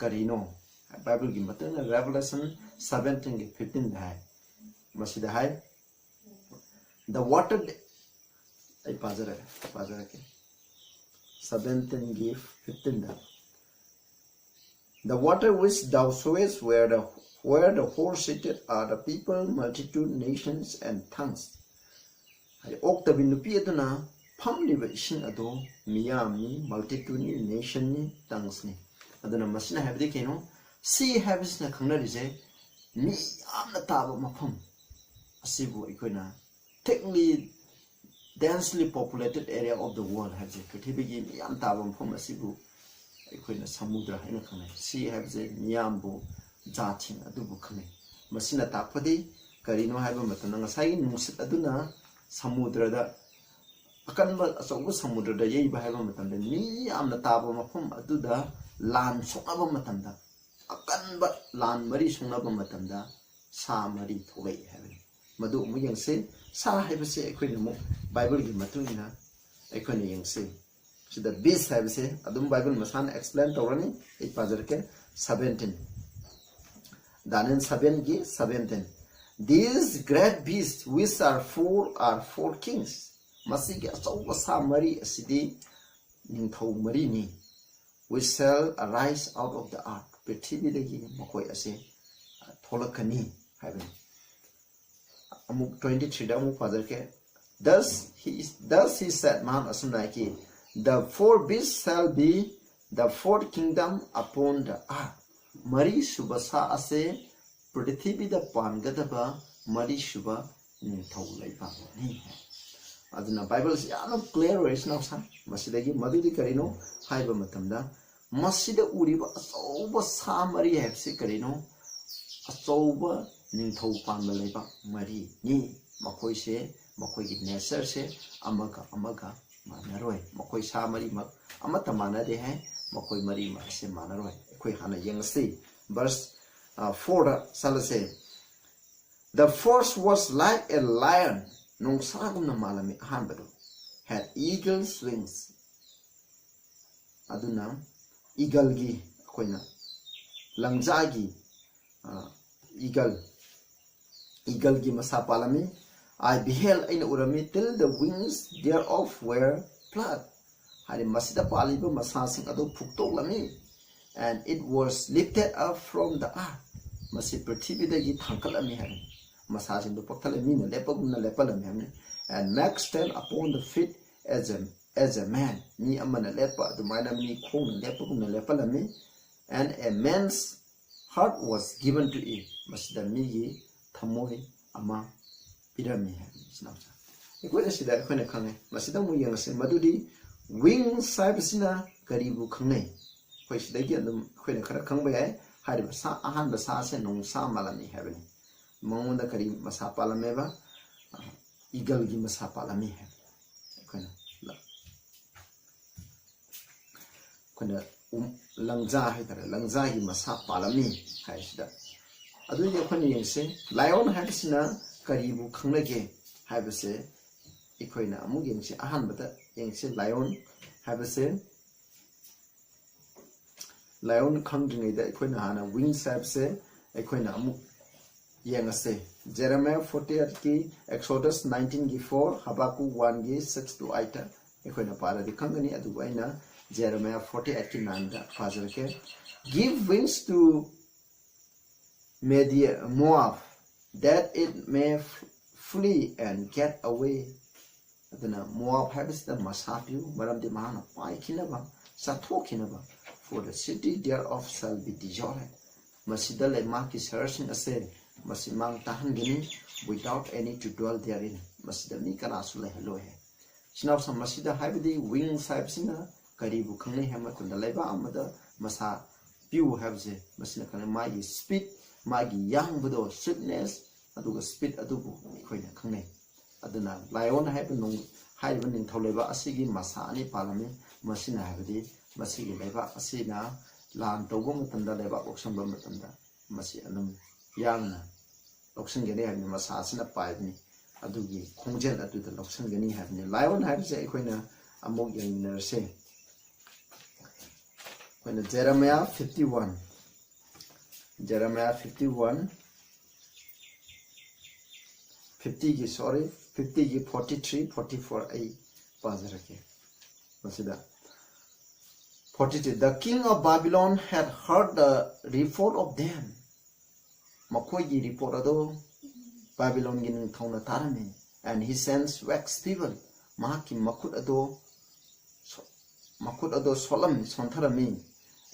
ꯀꯔꯤꯅꯣ? ꯕꯥꯏꯕꯜꯒꯤ ꯃꯇꯨꯡ ꯏꯟꯅ Revelation seventeenꯒꯤ fifteenꯗ ꯍꯥꯏ, ꯃꯁꯤꯗ ꯍꯥꯏ, "The water," ꯑꯩ ꯄꯥꯖꯔꯒꯦ, ꯄꯥꯖꯔꯛꯀꯦ꯫ Seventeenꯒꯤ fifteenꯗ, "The water which thou sawest, where the, where the whole seated are the people, multitude, nations, and tongues." ꯍꯥꯏꯗꯤ ꯑꯣꯛꯇꯕꯤ ꯅꯨꯄꯤ ꯑꯗꯨꯅ ꯐꯝꯂꯤꯕ ꯏꯁꯤꯡ ꯑꯗꯣ ꯃꯤꯌꯥꯝꯅꯤ, multitudeꯅꯤ, nationꯅꯤ, tonguesꯅꯤ꯫ ꯑꯗꯨꯅ ꯃꯁꯤꯅ ꯍꯥꯏꯕꯗꯤ ꯀꯩꯅꯣ? Sea ꯍꯥꯏꯕꯁꯤꯅ ꯈꯪꯅꯔꯤꯁꯦ ꯃꯤ ꯌꯥꯝꯅ ꯇꯥꯕ ꯃꯐꯝ ꯑꯁꯤꯕꯨ ꯑꯩꯈꯣꯏꯅ thickly, densely populated area of the world ꯍꯥꯏꯕꯁꯦ, ꯄ꯭ꯔꯤꯊꯤꯕꯤꯒꯤ ꯃꯤ ꯌꯥꯝ ꯇꯥꯕ ꯃꯐꯝ ꯑꯁꯤꯕꯨ ꯑꯩꯈꯣꯏꯅ ꯁꯃꯨꯗ꯭ꯔ ꯍꯥꯏꯅ ꯈꯪꯅꯩ꯫ Sea ꯍꯥꯏꯕꯁꯦ ꯃꯤꯌꯥꯝꯕꯨ, ꯖꯥꯠꯁꯤꯡ ꯑꯗꯨꯕꯨ ꯈꯪꯅꯩ꯫ ꯃꯁꯤꯅ ꯇꯥꯛꯄꯗꯤ ꯀꯔꯤꯅꯣ ꯍꯥꯏꯕ ꯃꯇꯝꯗ ꯉꯁꯥꯏꯒꯤ ꯅꯨꯡꯁꯤꯠ ꯑꯗꯨꯅ ꯁꯃꯨꯗ꯭ꯔꯗ, ꯑꯀꯟꯕ ꯑꯆꯧꯕ ꯁꯃꯨꯗ꯭ꯔꯗ ꯌꯩꯕ ꯍꯥꯏꯕ ꯃꯇꯝꯗ ꯃꯤ ꯌꯥꯝꯅ ꯇꯥꯕ ꯃꯐꯝ ꯑꯗꯨꯗ ꯂꯥꯟ ꯁꯣꯛꯅꯕ ꯃꯇꯝꯗ, ꯑꯀꯟꯕ ꯂꯥꯟ ꯃꯔꯤ ꯁꯣꯛꯅꯕ ꯃꯇꯝꯗ ꯁꯥ ꯃꯔꯤ ꯊꯣꯛꯂꯛꯏ ꯍꯥꯏꯕꯅꯤ꯫ ꯃꯗꯨ ꯑꯃꯨꯛ ꯌꯦꯡꯁꯤ꯫ ꯁꯥ ꯍꯥꯏꯕꯁꯦ ꯑꯩꯈꯣꯏꯅ ꯑꯃꯨꯛ ꯕꯥꯏꯕꯜꯒꯤ ꯃꯇꯨꯡ ꯏꯟꯅ ꯑꯩꯈꯣꯏꯅ ꯌꯦꯡꯁꯤ꯫ ꯁꯤꯗ beast ꯍꯥꯏꯕꯁꯦ ꯑꯗꯨꯝ ꯕꯥꯏꯕꯜ ꯃꯁꯥꯅ explain ꯇꯧꯔꯅꯤ꯫ ꯑꯩ ꯄꯥꯖꯔꯛꯀꯦ꯫ Seventeen, Daniel sevenꯒꯤ seventeen, "These great beasts which are four are four kings." ꯃꯁꯤꯒꯤ ꯑꯆꯧꯕ ꯁꯥ ꯃꯔꯤ ꯑꯁꯤꯗꯤ ꯅꯤꯡꯊꯧ ꯃꯔꯤꯅꯤ꯫ "Which shall arise out of the earth." ꯄ꯭ꯔꯤꯊꯤꯕꯤꯗꯒꯤ ꯃꯈꯣꯏ ꯑꯁꯤ ꯊꯣꯛꯂꯛꯀꯅꯤ ꯍꯥꯏꯕꯅꯤ꯫ ꯑꯃꯨꯛ twenty threeꯗ ꯑꯃꯨꯛ ꯄꯥꯖꯔꯛꯀꯦ꯫ "Thus he, thus he said," ꯃꯍꯥꯛ ꯑꯁꯨꯝꯅ ꯍꯥꯏꯈꯤ, "The four beasts shall be the fourth kingdom upon the earth." ꯃꯔꯤꯁꯨꯕ ꯁꯥ ꯑꯁꯦ ꯄ꯭ꯔꯤꯊꯤꯕꯤꯗ ꯄꯥꯟꯒꯗꯕ ꯃꯔꯤꯁꯨꯕ ꯅꯤꯡꯊꯧ ꯂꯩꯕꯥꯛꯅꯤ꯫ ꯑꯗꯨꯅ ꯕꯥꯏꯕꯜꯁꯤ ꯌꯥꯝꯅ clear ꯑꯣꯏ, ꯏꯆꯤꯟ ꯏꯅꯥꯎꯁꯥ꯫ ꯃꯁꯤꯗꯒꯤ ꯃꯗꯨꯗꯤ ꯀꯔꯤꯅꯣ ꯍꯥꯏꯕ ꯃꯇꯝꯗ, ꯃꯁꯤꯗ ꯎꯔꯤꯕ ꯑꯆꯧꯕ ꯁꯥ ꯃꯔꯤ ꯍꯥꯏꯕꯁꯤ ꯀꯔꯤꯅꯣ? ꯑꯆꯧꯕ ꯅꯤꯡꯊꯧ ꯄꯥꯟꯕ ꯂꯩꯕꯥꯛ ꯃꯔꯤꯅꯤ꯫ ꯃꯈꯣꯏꯁꯦ, ꯃꯈꯣꯏꯒꯤ natureꯁꯦ ꯑꯃꯒ ꯑꯃꯒ ꯃꯥꯟꯅꯔꯣꯏ꯫ ꯃꯈꯣꯏ ꯁꯥ ꯃꯔꯤꯃꯛ ꯑꯃꯠꯇ ꯃꯥꯟꯅꯗꯦ ꯍꯥꯏ꯫ ꯃꯈꯣꯏ ꯃꯔꯤꯃꯛ ꯑꯁꯦ ꯃꯥꯟꯅꯔꯣꯏ꯫ ꯑꯩꯈꯣꯏ ꯍꯥꯟꯅ ꯌꯦꯡꯉꯁꯤ꯫ Verse, ꯑ, fourꯗ ꯆꯠꯂꯁꯦ꯫ "The first was like a lion." ꯅꯣꯡꯁꯥꯒꯨꯝꯅ ꯃꯥꯜꯂꯝꯃꯤ ꯑꯍꯥꯟꯕꯗꯨ꯫ "Had eagle's wings." ꯑꯗꯨꯅ eagleꯒꯤ, ꯑꯩꯈꯣꯏꯅ ꯂꯪꯖꯥꯒꯤ, ꯑ, eagle, eagleꯒꯤ ꯃꯁꯥ ꯄꯥꯜꯂꯝꯃꯤ꯫ "I beheld," ꯑꯩꯅ ꯎꯔꯝꯃꯤ, "till the wings thereof were fluttering." ꯍꯥꯏꯗꯤ ꯃꯁꯤꯗ ꯄꯥꯜꯂꯤꯕ ꯃꯁꯥꯁꯤꯡ ꯑꯗꯨ ꯐꯨꯛꯇꯣꯛꯂꯝꯃꯤ꯫ "And it was lifted up from the earth." ꯃꯁꯤ ꯄ꯭ꯔꯤꯊꯤꯕꯤꯗꯒꯤ ꯊꯥꯡꯀꯠꯂꯝꯃꯤ ꯍꯥꯏꯕꯅꯤ꯫ ꯃꯁꯥꯁꯤꯡꯗꯨ ꯄꯛꯊꯠꯂꯦ, ꯃꯤꯅ ꯂꯦꯞꯄꯒꯨꯝꯅ ꯂꯦꯞꯄꯜꯂꯝꯃꯤ ꯍꯥꯏꯕꯅꯤ꯫ "And might stand upon the feet as a, as a man." ꯃꯤ ꯑꯃꯅ ꯂꯦꯞꯄ ꯑꯗꯨꯃꯥꯏꯅ ꯃꯤ ꯈꯣꯡꯅ ꯂꯦꯞꯄꯒꯨꯝꯅ ꯂꯦꯞꯄꯜꯂꯝꯃꯤ꯫ "And a man's heart was given to it." ꯃꯁꯤꯗ ꯃꯤꯒꯤ ꯊꯃꯣꯏ ꯑꯃ ꯄꯤꯔꯝꯃꯤ ꯍꯥꯏꯕꯅꯤ, ꯏꯆꯤꯟ ꯏꯅꯥꯎꯁꯥ꯫ ꯑꯩꯈꯣꯏꯅ ꯁꯤꯗ ꯑꯩꯈꯣꯏꯅ ꯈꯪꯉꯦ꯫ ꯃꯁꯤꯗ ꯑꯃꯨꯛ ꯌꯦꯡꯉꯁꯤ, ꯃꯗꯨꯗꯤ wings ꯍꯥꯏꯕꯁꯤꯅ ꯀꯔꯤꯕꯨ ꯈꯪꯅꯩ? ꯑꯩꯈꯣꯏ ꯁꯤꯗꯒꯤ ꯑꯗꯨꯝ ꯑꯩꯈꯣꯏꯅ ꯈꯔ ꯈꯪꯕ ꯌꯥꯏ꯫ ꯍꯥꯏꯔꯤꯕ ꯁꯥ, ꯑꯍꯥꯟꯕ ꯁꯥ ꯑꯁꯦ ꯅꯣꯡꯁꯥ ꯃꯥꯜꯂꯝꯃꯤ ꯍꯥꯏꯕꯅꯤ꯫ ꯃꯉꯣꯟꯗ ꯀꯔꯤ ꯃꯁꯥ ꯄꯥꯜꯂꯝꯃꯦꯕ? ꯑ, eagleꯒꯤ ꯃꯁꯥ ꯄꯥꯜꯂꯝꯃꯤ ꯍꯥꯏꯕꯅꯤ꯫ ꯑꯩꯈꯣꯏꯅ ꯂ-, ꯑꯩꯈꯣꯏꯅ ꯎꯝ, ꯂꯪꯖꯥ ꯍꯥꯏꯇꯥꯔꯦ, ꯂꯪꯖꯥꯒꯤ ꯃꯁꯥ ꯄꯥꯜꯂꯝꯃꯤ ꯍꯥꯏꯁꯤꯗ꯫ ꯑꯗꯨꯗꯤ ꯑꯩꯈꯣꯏꯅ ꯌꯦꯡꯁꯤ, lion ꯍꯥꯏꯕꯁꯤꯅ ꯀꯔꯤꯕꯨ ꯈꯪꯅꯒꯦ? ꯍꯥꯏꯕꯁꯦ ꯑꯩꯈꯣꯏꯅ ꯑꯃꯨꯛ ꯌꯦꯡꯁꯤ꯫ ꯑꯍꯥꯟꯕꯗ ꯌꯦꯡꯁꯤ, lion ꯍꯥꯏꯕꯁꯦ, lion ꯈꯪꯗ꯭ꯔꯤꯉꯩꯗ ꯑꯩꯈꯣꯏꯅ ꯍꯥꯟꯅ wings ꯍꯥꯏꯕꯁꯦ ꯑꯩꯈꯣꯏꯅ ꯑꯃꯨꯛ ꯌꯦꯡꯉꯁꯦ꯫ Jeremiah forty eight ꯀꯤ, Exodus nineteen ꯒꯤ four, Habakkuk one ꯒꯤ six to eight ꯑꯩꯈꯣꯏꯅ ꯄꯥꯔꯗꯤ ꯈꯪꯒꯅꯤ꯫ ꯑꯗꯨꯕꯨ ꯑꯩꯅ Jeremiah forty eight ꯀꯤ nine the ꯄꯥꯖꯔꯛꯀꯦ꯫ "Give wings to Media, Moab, that it may flee and get away." ꯑꯗꯨꯅ ꯃꯣꯑꯥꯕ ꯍꯥꯏꯕꯁꯤꯗ ꯃꯁꯥ ꯄꯤꯌꯨ, ꯃꯔꯝꯗꯤ ꯃꯍꯥꯛꯅ ꯄꯥꯏꯈꯤꯅꯕ, ꯆꯥꯊꯣꯛꯈꯤꯅꯕ꯫ "For the city thereof shall be desolate." ꯃꯁꯤꯗ ꯂꯩ ꯃꯍꯥꯛꯀꯤ ꯁꯍꯔꯁꯤꯡ ꯑꯁꯦ ꯃꯁꯤ ꯃꯥꯡ ꯇꯥꯍꯟꯒꯅꯤ, "without any to dwell therein." ꯃꯁꯤꯗ ꯃꯤ ꯀꯅꯥꯁꯨ ꯂꯩꯍꯜꯂꯣꯏ ꯍꯥꯏ꯫ ꯏꯆꯤꯟ ꯏꯅꯥꯎꯁꯤꯡ, ꯃꯁꯤꯗ ꯍꯥꯏꯕꯗꯤ wings ꯍꯥꯏꯕꯁꯤꯅ ꯀꯔꯤꯕꯨ ꯈꯪꯅꯩ ꯍꯥꯏꯕ ꯃꯇꯝꯗ, ꯂꯩꯕꯥꯛ ꯑꯃꯗ ꯃꯁꯥ ꯄꯤꯌꯨ ꯍꯥꯏꯕꯁꯦ ꯃꯁꯤꯅ ꯈꯪꯅꯩ꯫ ꯃꯥꯒꯤ speed, ꯃꯥꯒꯤ ꯌꯥꯡꯕꯗꯣ, swiftness, ꯑꯗꯨꯒ speed ꯑꯗꯨꯕꯨ ꯑꯩꯈꯣꯏꯅ ꯈꯪꯅꯩ꯫ ꯑꯗꯨꯅ lion ꯍꯥꯏꯕ ꯅꯣꯡ-, ꯍꯥꯏꯔꯤꯕ ꯅꯤꯡꯊꯧ ꯂꯩꯕꯥꯛ ꯑꯁꯤꯒꯤ ꯃꯁꯥ ꯑꯅꯤ ꯄꯥꯜꯂꯝꯃꯤ꯫ ꯃꯁꯤꯅ ꯍꯥꯏꯕꯗꯤ ꯃꯁꯤꯒꯤ ꯂꯩꯕꯥꯛ ꯑꯁꯤꯅ ꯂꯥꯟ ꯇꯧꯕ ꯃꯇꯝꯗ, ꯂꯩꯕꯥꯛ ꯂꯧꯁꯤꯟꯕ ꯃꯇꯝꯗ ꯃꯁꯤ ꯑꯗꯨꯝ ꯌꯥꯡꯅ ꯂꯧꯁꯤꯟꯒꯅꯤ ꯍꯥꯏꯕꯅꯤ, ꯃꯁꯥ ꯑꯁꯤꯅ ꯄꯥꯏꯕꯅꯤ꯫ ꯑꯗꯨꯒꯤ ꯈꯣꯡꯖꯦꯜ ꯑꯗꯨꯗ ꯂꯧꯁꯤꯟꯒꯅꯤ ꯍꯥꯏꯕꯅꯤ꯫ Lion ꯍꯥꯏꯕꯁꯦ ꯑꯩꯈꯣꯏꯅ ꯑꯃꯨꯛ ꯌꯦꯡꯃꯤꯟꯅꯔꯁꯦ꯫ ꯑꯩꯈꯣꯏꯅ Jeremiah fifty one, Jeremiah fifty one, fifty ꯒꯤ, sorry, fifty ꯒꯤ forty three, forty four ꯑꯩ ꯄꯥꯖꯔꯛꯀꯦ꯫ ꯃꯁꯤꯗ forty three, "The king of Babylon had heard the report of them." ꯃꯈꯣꯏꯒꯤ report ꯑꯗꯨ ꯕꯥꯕꯤꯂꯣꯟꯒꯤ ꯅꯤꯡꯊꯧꯅ ꯇꯥꯔꯝꯃꯤ꯫ "And he sends wax fever." ꯃꯍꯥꯛꯀꯤ ꯃꯈꯨꯠ ꯑꯗꯨ ꯁꯣ-, ꯃꯈꯨꯠ ꯑꯗꯨ ꯁꯣꯠꯂꯝꯃꯤ, ꯁꯣꯟꯊꯔꯝꯃꯤ꯫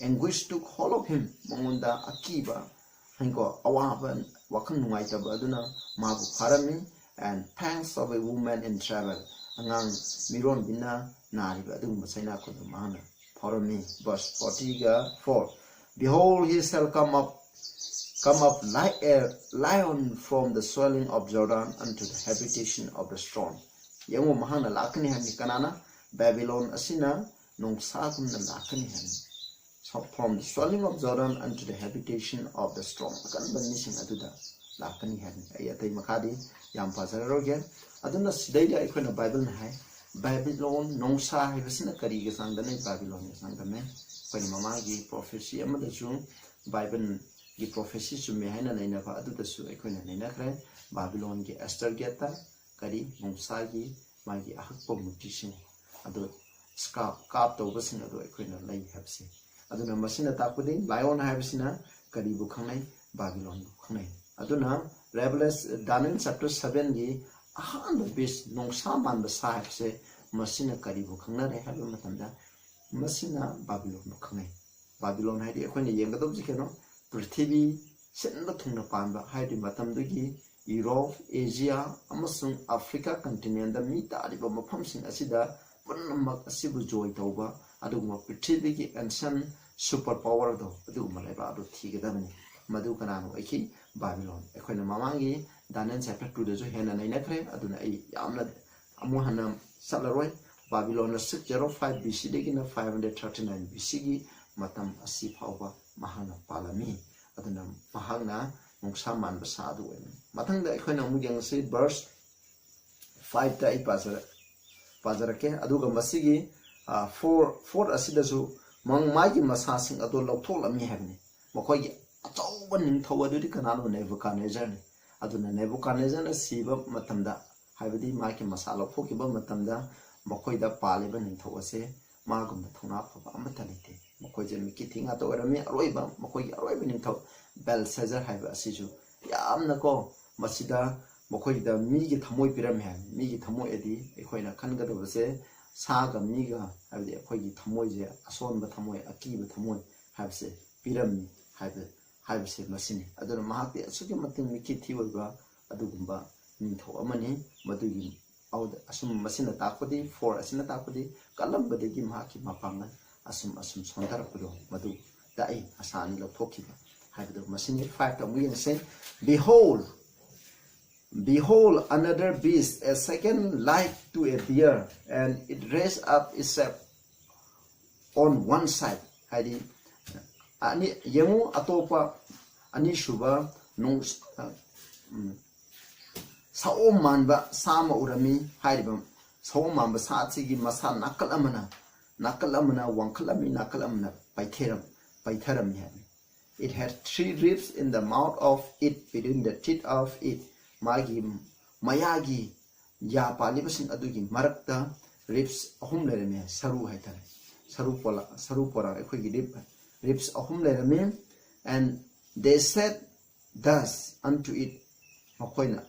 "Anguish took hold of him." ꯃꯉꯣꯟꯗ ꯑꯀꯤꯕ, ꯍꯥꯏꯀꯣ, ꯑꯋꯥꯕ, ꯋꯥꯈꯜ ꯅꯨꯡꯉꯥꯏꯇꯕ ꯑꯗꯨꯅ ꯃꯥꯕꯨ ꯐꯥꯔꯝꯃꯤ꯫ "And pangs of a woman in travail." ꯑꯉꯥꯡ ꯃꯤꯔꯣꯟꯕꯤꯅ ꯅꯥꯔꯤꯕ ꯑꯗꯨꯒꯨꯝꯕ ꯆꯩꯅꯥ ꯑꯗꯨ ꯃꯍꯥꯛꯅ ꯐꯥꯎꯔꯝꯃꯤ꯫ Verse forty ꯒ four, "Behold, he shall come up, come up like a lion from the swelling of Jordan unto the habitation of the strong." ꯌꯦꯡꯉꯨ, ꯃꯍꯥꯛꯅ ꯂꯥꯛꯀꯅꯤ ꯍꯥꯏꯕꯅꯤ꯫ ꯀꯅꯥꯅ? ꯕꯥꯕꯤꯂꯣꯟ ꯑꯁꯤꯅ ꯅꯣꯡꯁꯥꯒꯨꯝꯅ ꯂꯥꯛꯀꯅꯤ ꯍꯥꯏꯕꯅꯤ꯫ So, "From the swelling of Jordan unto the habitation of the strong." ꯑꯀꯟꯕ ꯃꯤꯁꯤꯡ ꯑꯗꯨꯗ ꯇꯥꯛꯀꯅꯤ ꯍꯥꯏꯕꯅꯤ꯫ ꯑꯩ ꯑꯇꯩ ꯃꯈꯥꯗꯤ ꯌꯥꯝ ꯄꯥꯖꯔꯔꯣꯏꯒꯦ꯫ ꯑꯗꯨꯅ ꯁꯤꯗꯩꯗ ꯑꯩꯈꯣꯏꯅ ꯕꯥꯏꯕꯜꯅ ꯍꯥꯏ, ꯕꯥꯏꯕꯤꯂꯣꯟ ꯅꯣꯡꯁꯥ ꯍꯥꯏꯕꯁꯤꯅ ꯀꯔꯤꯒ ꯆꯥꯡꯗꯝꯅꯩ? ꯕꯥꯕꯤꯂꯣꯟꯒ ꯆꯥꯡꯗꯝꯅꯩ꯫ ꯑꯩꯈꯣꯏꯅ ꯃꯃꯥꯡꯒꯤ ꯄ꯭ꯔꯣꯐꯦꯁꯤ ꯑꯃꯗꯁꯨ ꯕꯥꯏꯕꯜꯒꯤ ꯄ꯭ꯔꯣꯐꯦꯁꯤ ꯆꯨꯝꯃꯦ ꯍꯥꯏꯅ ꯅꯩꯅꯕ ꯑꯗꯨꯗꯁꯨ ꯑꯩꯈꯣꯏꯅ ꯅꯩꯅꯈ꯭ꯔꯦ꯫ ꯕꯥꯕꯤꯂꯣꯟꯒꯤ ꯑꯦꯁꯇꯔ ꯒꯦꯠꯇ ꯀꯔꯤ ꯅꯣꯡꯁꯥꯒꯤ ꯃꯥꯒꯤ ꯑꯍꯛꯄ ꯃꯨꯔꯇꯤꯁꯤꯡ ꯑꯗꯨ ꯁ꯭ꯀꯥꯞ ꯀꯥꯞ ꯇꯧꯕꯁꯤꯡ ꯑꯗꯨ ꯑꯩꯈꯣꯏꯅ ꯂꯩ ꯍꯥꯏꯕꯁꯤ꯫ ꯑꯗꯨꯅ ꯃꯁꯤꯅ ꯇꯥꯛꯄꯗꯤ ꯂꯥꯏꯑꯣꯟ ꯍꯥꯏꯕꯁꯤꯅ ꯀꯔꯤꯕꯨ ꯈꯪꯅꯩ? ꯕꯥꯕꯤꯂꯣꯟꯕꯨ ꯈꯪꯅꯩ꯫ ꯑꯗꯨꯅ ꯔꯦꯚꯦꯂꯦꯁ ꯗꯥꯅꯤꯌꯦꯜ ꯆꯦꯞꯇꯔ ꯁꯚꯦꯟꯒꯤ ꯑꯍꯥꯟꯕ ꯕꯤꯁ ꯅꯣꯡꯁꯥ ꯃꯥꯟꯕ ꯁꯥ ꯍꯥꯏꯕꯁꯦ ꯃꯁꯤꯅ ꯀꯔꯤꯕꯨ ꯈꯪꯅꯔꯦ ꯍꯥꯏꯕ ꯃꯇꯝꯗ ꯃꯁꯤꯅ ꯕꯥꯕꯤꯂꯣꯟꯕꯨ ꯈꯪꯅꯩ꯫ ꯕꯥꯕꯤꯂꯣꯟ ꯍꯥꯏꯗꯤ ꯑꯩꯈꯣꯏꯅ ꯌꯦꯡꯒꯗꯧꯕꯁꯤ ꯀꯩꯅꯣ? ꯄ꯭ꯔꯤꯊꯤꯕꯤ ꯁꯤꯟꯕ ꯊꯨꯡꯅ ꯄꯥꯟꯕ ꯍꯥꯏꯗꯤ ꯃꯇꯝꯗꯨꯒꯤ ꯌꯨꯔꯣꯞ, ꯑꯦꯖꯤꯌꯥ ꯑꯃꯁꯨꯡ ꯑꯐ꯭ꯔꯤꯀꯥ ꯀꯟꯇꯤꯅꯦꯟꯗ ꯃꯤ ꯇꯥꯔꯤꯕ ꯃꯐꯝꯁꯤꯡ ꯑꯁꯤꯗ ꯄꯨꯝꯅꯃꯛ ꯑꯁꯤꯕꯨ ꯖꯣꯏ ꯇꯧꯕ ꯑꯗꯨꯒꯨꯝꯕ ꯄ꯭ꯔꯤꯊꯤꯕꯤꯒꯤ ꯑꯦꯟꯁꯟ ꯁꯨꯄꯔ ꯄꯋꯥꯔꯗꯣ ꯑꯗꯨꯒꯨꯝꯕ ꯂꯩꯕꯥꯛ ꯑꯗꯨ ꯊꯤꯒꯗꯕꯅꯤ꯫ ꯃꯗꯨ ꯀꯅꯥꯅꯣ ꯑꯣꯏꯈꯤ? ꯕꯥꯕꯤꯂꯣꯟ꯫ ꯑꯩꯈꯣꯏꯅ ꯃꯃꯥꯡꯒꯤ ꯗꯥꯅꯤꯌꯦꯜ ꯆꯦꯞꯇꯔ ꯇꯨꯗꯁꯨ ꯍꯦꯟꯅ ꯅꯩꯅꯈ꯭ꯔꯦ꯫ ꯑꯗꯨꯅ ꯑꯩ ꯌꯥꯝꯅ ꯑꯃꯨꯛ ꯍꯟꯅ ꯆꯠꯂꯔꯣꯏ꯫ ꯕꯥꯕꯤꯂꯣꯟꯅ ꯁꯤꯛꯁ ꯖꯦꯔꯣ ꯐꯥꯏꯚ ꯕꯤ ꯁꯤꯗꯒꯤꯅ five hundred thirty nine B ꯁꯤꯒꯤ ꯃꯇꯝ ꯑꯁꯤ ꯐꯥꯎꯕ ꯃꯍꯥꯛꯅ ꯄꯥꯜꯂꯝꯃꯤ꯫ ꯑꯗꯨꯅ ꯃꯍꯥꯛꯅ ꯅꯣꯡꯁꯥ ꯃꯥꯟꯕ ꯁꯥ ꯑꯗꯨ ꯑꯣꯏꯔꯝꯃꯤ꯫ ꯃꯊꯪꯗ ꯑꯩꯈꯣꯏꯅ ꯑꯃꯨꯛ ꯌꯦꯡꯉꯁꯤ, ꯕꯔꯁ ꯐꯥꯏꯚꯇ ꯑꯩ ꯄꯥꯖꯔ-, ꯄꯥꯖꯔꯛꯀꯦ꯫ ꯑꯗꯨꯒ ꯃꯁꯤꯒꯤ, ꯑ, ꯐꯣꯔ, ꯐꯣꯔ ꯑꯁꯤꯗꯁꯨ ꯃꯪ-, ꯃꯥꯒꯤ ꯃꯁꯥꯁꯤꯡ ꯑꯗꯨ ꯂꯧꯊꯣꯛꯂꯝꯃꯤ ꯍꯥꯏꯕꯅꯤ꯫ ꯃꯈꯣꯏꯒꯤ ꯑꯆꯧꯕ ꯅꯤꯡꯊꯧ ꯑꯗꯨꯗꯤ ꯀꯅꯥꯅꯣ? ꯅꯦꯕꯨꯀꯥꯗꯅꯦꯖꯔꯅꯤ꯫ ꯑꯗꯨꯅ ꯅꯦꯕꯨꯀꯥꯗꯅꯦꯖꯔꯅ ꯁꯤꯕ ꯃꯇꯝꯗ, ꯍꯥꯏꯕꯗꯤ ꯃꯥꯒꯤ ꯃꯁꯥ ꯂꯧꯊꯣꯛꯈꯤꯕ ꯃꯇꯝꯗ, ꯃꯈꯣꯏꯗ ꯄꯥꯜꯂꯤꯕ ꯅꯤꯡꯊꯧ ꯑꯁꯦ ꯃꯥꯒꯨꯝꯅ ꯊꯧꯅꯥ ꯐꯕ ꯑꯃꯠꯇ ꯂꯩꯇꯦ꯫ ꯃꯈꯣꯏꯁꯦ ꯃꯤꯀꯤ ꯊꯤ ꯉꯥꯛꯇ ꯑꯣꯏꯔꯝꯃꯤ꯫ ꯑꯔꯣꯏꯕ, ꯃꯈꯣꯏꯒꯤ ꯑꯔꯣꯏꯕ ꯅꯤꯡꯊꯧ ꯕꯦꯜꯁꯦꯖꯔ ꯍꯥꯏꯕ ꯑꯁꯤꯁꯨ ꯌꯥꯝꯅꯀꯣ, ꯃꯁꯤꯗ ꯃꯈꯣꯏꯗ ꯃꯤꯒꯤ ꯊꯃꯣꯏ ꯄꯤꯔꯝꯃꯦ ꯍꯥꯏ꯫ ꯃꯤꯒꯤ ꯊꯃꯣꯏ ꯑꯗꯤ ꯑꯩꯈꯣꯏꯅ ꯈꯟꯒꯗꯕꯁꯦ ꯁꯥꯒ ꯃꯤꯒ, ꯍꯥꯏꯕꯗꯤ ꯑꯩꯈꯣꯏꯒꯤ ꯊꯃꯣꯏꯁꯦ, ꯑꯁꯣꯟꯕ ꯊꯃꯣꯏ, ꯑꯀꯤꯕ ꯊꯃꯣꯏ ꯍꯥꯏꯕꯁꯦ ꯄꯤꯔꯝꯃꯤ ꯍꯥꯏꯕ, ꯍꯥꯏꯕꯁꯦ ꯃꯁꯤꯅꯤ꯫ ꯑꯗꯨꯅ ꯃꯍꯥꯛꯇꯤ ꯑꯁꯨꯛꯀꯤ ꯃꯇꯤꯛ ꯃꯤꯀꯤ ꯊꯤ ꯑꯣꯏꯕ ꯑꯗꯨꯒꯨꯝꯕ ꯅꯤꯡꯊꯧ ꯑꯃꯅꯤ꯫ ꯃꯗꯨꯒꯤ ꯑꯧꯗ-, ꯑꯁꯨꯝ ꯃꯁꯤꯅ ꯇꯥꯛꯄꯗꯤ, ꯐꯣꯔ ꯑꯁꯤꯅ ꯇꯥꯛꯄꯗꯤ ꯀꯜꯂꯝꯕꯗꯒꯤ ꯃꯍꯥꯛꯀꯤ ꯃꯄꯥꯡꯒꯜ ꯑꯁꯨꯝ ꯑꯁꯨꯝ ꯁꯣꯟꯊꯔꯛꯄꯗꯣ ꯃꯗꯨ ꯇꯥꯛꯏ꯫ ꯃꯁꯥ ꯑꯅꯤ ꯂꯧꯊꯣꯛꯈꯤꯕ ꯍꯥꯏꯕꯗꯣ ꯃꯁꯤꯅꯤ꯫ ꯐꯥꯏꯚꯇ ꯑꯃꯨꯛ ꯌꯦꯡꯁꯦ꯫ Behold, behold, another beast, a second like to a bear, and it raised up itself on one side. ꯍꯥꯏꯗꯤ, ꯑꯅꯤ, ꯌꯦꯡꯉꯨ, ꯑꯇꯣꯞꯄ ꯑꯅꯤꯁꯨꯕ ꯅꯣꯡ-, ꯎꯝ, ꯁꯑꯣꯝ ꯃꯥꯟꯕ ꯁꯥ ꯑꯃ ꯎꯔꯝꯃꯤ꯫ ꯍꯥꯏꯔꯤꯕ ꯁꯑꯣꯝ ꯃꯥꯟꯕ ꯁꯥ ꯑꯁꯤꯒꯤ ꯃꯁꯥ ꯅꯥꯀꯜ ꯑꯃꯅ ꯅꯥꯀꯜ ꯑꯃꯅ ꯋꯥꯡꯈꯠꯂꯝꯃꯤ, ꯅꯥꯀꯜ ꯑꯃꯅ ꯄꯩꯊꯔꯝ ꯄꯩꯊꯔꯝꯃꯤ ꯍꯥꯏꯕꯅꯤ꯫ It had three ribs in the mouth of it, between the teeth of it. ꯃꯥꯒꯤ ꯃꯌꯥꯒꯤ ꯌꯥ ꯄꯥꯜꯂꯤꯕꯁꯤꯡ ꯑꯗꯨꯒꯤ ꯃꯔꯛꯇ ribs ꯑꯍꯨꯝ ꯂꯩꯔꯝꯃꯤ ꯍꯥꯏ, ꯁꯔꯨ ꯍꯥꯏꯇꯥꯔꯦ, ꯁꯔꯨ ꯄꯣꯂꯥ ꯁꯔꯨ ꯄꯣꯂꯥ ꯑꯩꯈꯣꯏꯒꯤ rib, ribs ꯑꯍꯨꯝ ꯂꯩꯔꯝꯃꯤ꯫ And they said thus unto it, ꯃꯈꯣꯏꯅ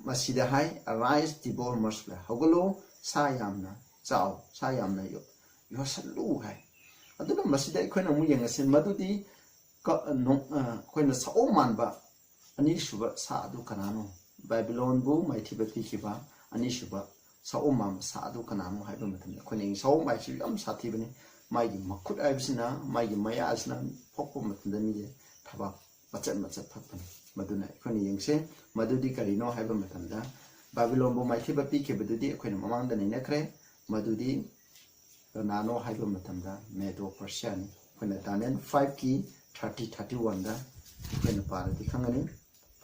ꯃꯁꯤꯗ ꯍꯥꯏ, "Arise, devour mercifully." ꯍꯧꯒꯠꯂꯣ, ꯁꯥ ꯌꯥꯝꯅ ꯆꯥꯎ, ꯁꯥ ꯌꯥꯝꯅ ꯌꯣ- ꯌꯣꯠꯁꯜꯂꯨ ꯍꯥꯏ꯫ ꯑꯗꯨꯅ ꯃꯁꯤꯗ ꯑꯩꯈꯣꯏꯅ ꯑꯃꯨꯛ ꯌꯦꯡꯉꯁꯤ, ꯃꯗꯨꯗꯤ ꯀ- ꯅꯣꯡ- ꯑ, ꯑꯩꯈꯣꯏꯅ ꯁꯑꯣꯝ ꯃꯥꯟꯕ ꯑꯅꯤꯁꯨꯕ ꯁꯥ ꯑꯗꯨ ꯀꯅꯥꯅꯣ? ꯕꯥꯕꯤꯂꯣꯟꯕꯨ ꯃꯥꯏꯊꯤꯕ ꯄꯤꯈꯤꯕ ꯑꯅꯤꯁꯨꯕ ꯁꯑꯣꯝ ꯃꯥꯟꯕ ꯁꯥ ꯑꯗꯨ ꯀꯅꯥꯅꯣ ꯍꯥꯏꯕ ꯃꯇꯝꯗ, ꯑꯩꯈꯣꯏꯅ ꯌꯦꯡ- ꯁꯑꯣꯝ ꯍꯥꯏꯁꯤ ꯌꯥꯝ ꯁꯥꯊꯤꯕꯅꯤ꯫ ꯃꯥꯒꯤ ꯃꯈꯨꯠ ꯍꯥꯏꯕꯁꯤꯅ, ꯃꯥꯒꯤ ꯃꯌꯥ ꯑꯁꯤꯅ ꯐꯣꯛꯄ ꯃꯇꯝꯗ ꯃꯤꯁꯦ ꯊꯕꯥꯛ ꯃꯆꯠ ꯃꯆꯠ ꯐꯛꯄꯅꯤ꯫ ꯃꯗꯨꯅ ꯑꯩꯈꯣꯏꯅ ꯌꯦꯡꯁꯦ, ꯃꯗꯨꯗꯤ ꯀꯔꯤꯅꯣ ꯍꯥꯏꯕ ꯃꯇꯝꯗ, ꯕꯥꯕꯤꯂꯣꯟꯕꯨ ꯃꯥꯏꯊꯤꯕ ꯄꯤꯈꯤꯕꯗꯨꯗꯤ ꯑꯩꯈꯣꯏꯅ ꯃꯃꯥꯡꯗ ꯅꯩꯅꯈ꯭ꯔꯦ꯫ ꯃꯗꯨꯗꯤ ꯀꯅꯥꯅꯣ ꯍꯥꯏꯕ ꯃꯇꯝꯗ, ꯃꯦꯗꯣ ꯄꯔꯁꯤꯌꯥꯅꯤ꯫ ꯑꯩꯈꯣꯏꯅ ꯗꯥꯅꯤꯌꯦꯜ ꯐꯥꯏꯚꯀꯤ ꯊꯥꯔꯇꯤ, ꯊꯥꯔꯇꯤ ꯋꯥꯟꯗ ꯑꯩꯈꯣꯏꯅ ꯄꯥꯔꯗꯤ ꯈꯪꯒꯅꯤ꯫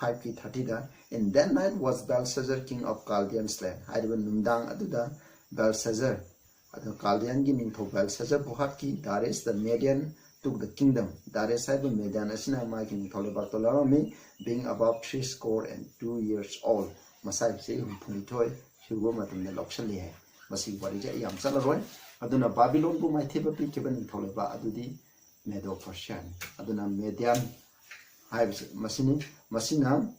ꯐꯥꯏꯚꯀꯤ ꯊꯥꯔꯇꯤꯗ, "In that night was Belshazzar, king of Chaldeans, slain." ꯍꯥꯏꯔꯤꯕ ꯅꯨꯡꯗꯥꯡ ꯑꯗꯨꯗ ꯕꯦꯜꯁꯦꯖꯔ, ꯑꯗꯨ ꯀꯥꯜꯗꯤꯌꯟꯒꯤ ꯅꯤꯡꯊꯧ ꯕꯦꯜꯁꯦꯖꯔꯕꯨ ꯍꯥꯠꯈꯤ꯫ Darius the Median took the kingdom. ꯗꯥꯔꯤꯌꯁ ꯍꯥꯏꯕ ꯃꯦꯗꯤꯌꯥꯟ ꯑꯁꯤꯅ ꯃꯥꯒꯤ ꯅꯤꯡꯊꯧ ꯂꯩꯕꯥꯛꯇꯨ ꯂꯧꯔꯝꯃꯤ꯫ Being about three score and two years old, ꯃꯁꯥꯒꯤ ꯆꯍꯤ ꯍꯨꯝꯐꯨꯅꯤꯊꯣꯏ ꯁꯨꯕ ꯃꯇꯝꯗ ꯂꯧꯁꯤꯜꯂꯤ ꯍꯥꯏ꯫ ꯃꯁꯤꯒꯤ ꯋꯥꯔꯤꯁꯦ ꯑꯩ ꯌꯥꯝ ꯆꯠꯂꯔꯣꯏ꯫ ꯑꯗꯨꯅ ꯕꯥꯕꯤꯂꯣꯟꯕꯨ ꯃꯥꯏꯊꯤꯕ ꯄꯤꯈꯤꯕ ꯅꯤꯡꯊꯧ ꯂꯩꯕꯥꯛ ꯑꯗꯨꯗꯤ ꯃꯦꯗꯣ ꯄꯔꯁꯤꯌꯥꯅꯤ꯫ ꯑꯗꯨꯅ ꯃꯦꯗꯤꯌꯥꯟ ꯍꯥꯏꯕꯁꯤ ꯃꯁꯤꯅꯤ꯫ ꯃꯁꯤꯅ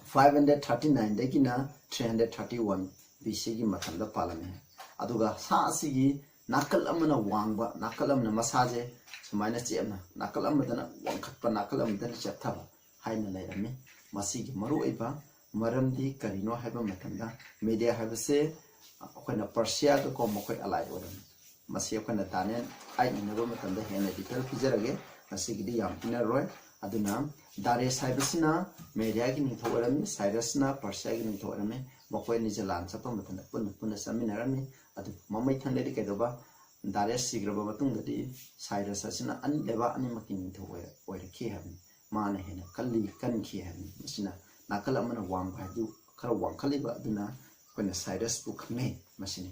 ꯐꯥꯏꯚ ꯍꯟꯗ꯭ꯔꯦꯠ ꯊꯥꯔꯇꯤ ꯅꯥꯏꯟꯗꯒꯤꯅ three hundred thirty one B ꯁꯤꯒꯤ ꯃꯇꯝꯗ ꯄꯥꯜꯂꯝꯃꯤ꯫ ꯑꯗꯨꯒ ꯁꯥ ꯑꯁꯤꯒꯤ ꯅꯥꯀꯜ ꯑꯃꯅ ꯋꯥꯡꯕ, ꯅꯥꯀꯜ ꯑꯃꯅ ꯃꯁꯥꯁꯦ ꯁꯨꯃꯥꯏꯅ ꯆꯦꯞꯅ, ꯅꯥꯀꯜ ꯑꯃꯗꯅ ꯋꯥꯡꯈꯠꯄ, ꯅꯥꯀꯜ ꯑꯃꯗꯅ ꯆꯦꯞꯊꯕ ꯍꯥꯏꯅ ꯂꯩꯔꯝꯃꯤ꯫ ꯃꯁꯤꯒꯤ ꯃꯔꯨꯑꯣꯏꯕ ꯃꯔꯝꯗꯤ ꯀꯔꯤꯅꯣ ꯍꯥꯏꯕ ꯃꯇꯝꯗ, ꯃꯦꯗꯤꯌꯥ ꯍꯥꯏꯕꯁꯦ ꯑꯩꯈꯣꯏꯅ ꯄꯔꯁꯤꯌꯥꯒꯀꯣ ꯃꯈꯣꯏ ꯑꯂꯥꯏ ꯑꯣꯏꯔꯝꯃꯤ꯫ ꯃꯁꯤ ꯑꯩꯈꯣꯏꯅ ꯗꯥꯅꯤꯌꯦꯜ ꯑꯩꯠ ꯏꯟꯅꯕ ꯃꯇꯝꯗ ꯍꯦꯟꯅ ꯗꯤꯇꯦꯜ ꯄꯤꯖꯔꯒꯦ, ꯉꯁꯤꯒꯤꯗꯤ ꯌꯥꯝ ꯄꯤꯅꯔꯣꯏ꯫ ꯑꯗꯨꯅ ꯗꯥꯔꯤꯌꯁ ꯍꯥꯏꯕꯁꯤꯅ ꯃꯦꯗꯤꯌꯥꯒꯤ ꯅꯤꯡꯊꯧ ꯑꯣꯏꯔꯝꯃꯤ, ꯁꯥꯏꯔꯁꯅ ꯄꯔꯁꯤꯌꯥꯒꯤ ꯅꯤꯡꯊꯧ ꯑꯣꯏꯔꯝꯃꯤ꯫ ꯃꯈꯣꯏ ꯑꯅꯤꯁꯦ ꯂꯥꯟ ꯆꯠꯄ ꯃꯇꯝꯗ ꯄꯨꯟꯅ ꯄꯨꯟꯅ ꯆꯠꯃꯤꯟꯅꯔꯝꯃꯤ꯫ ꯑꯗꯨꯕꯨ ꯃꯃꯩ ꯊꯪꯗꯗꯤ ꯀꯩꯗꯧꯕ, ꯗꯥꯔꯤꯌꯁ ꯁꯤꯈ꯭ꯔꯕ ꯃꯇꯨꯡꯗꯗꯤ ꯁꯥꯏꯔꯁ ꯑꯁꯤꯅ ꯑꯅꯤ, ꯂꯩꯕꯥꯛ ꯑꯅꯤꯃꯛꯀꯤ ꯅꯤꯡꯊꯧ ꯑꯣꯏꯔ- ꯑꯣꯏꯔꯛꯈꯤ ꯍꯥꯏꯕꯅꯤ꯫ ꯃꯥꯅ ꯍꯦꯟꯅ ꯀꯜꯂꯤ, ꯀꯟꯈꯤ ꯍꯥꯏꯕꯅꯤ꯫ ꯃꯁꯤꯅ ꯅꯥꯀꯜ ꯑꯃꯅ ꯋꯥꯡꯕ ꯍꯥꯏꯕꯗꯨ ꯈꯔ ꯋꯥꯡꯈꯠꯂꯤꯕ ꯑꯗꯨꯅ ꯑꯩꯈꯣꯏꯅ ꯁꯥꯏꯔꯁꯄꯨ ꯈꯪꯅꯩ꯫ ꯃꯁꯤꯅꯤ꯫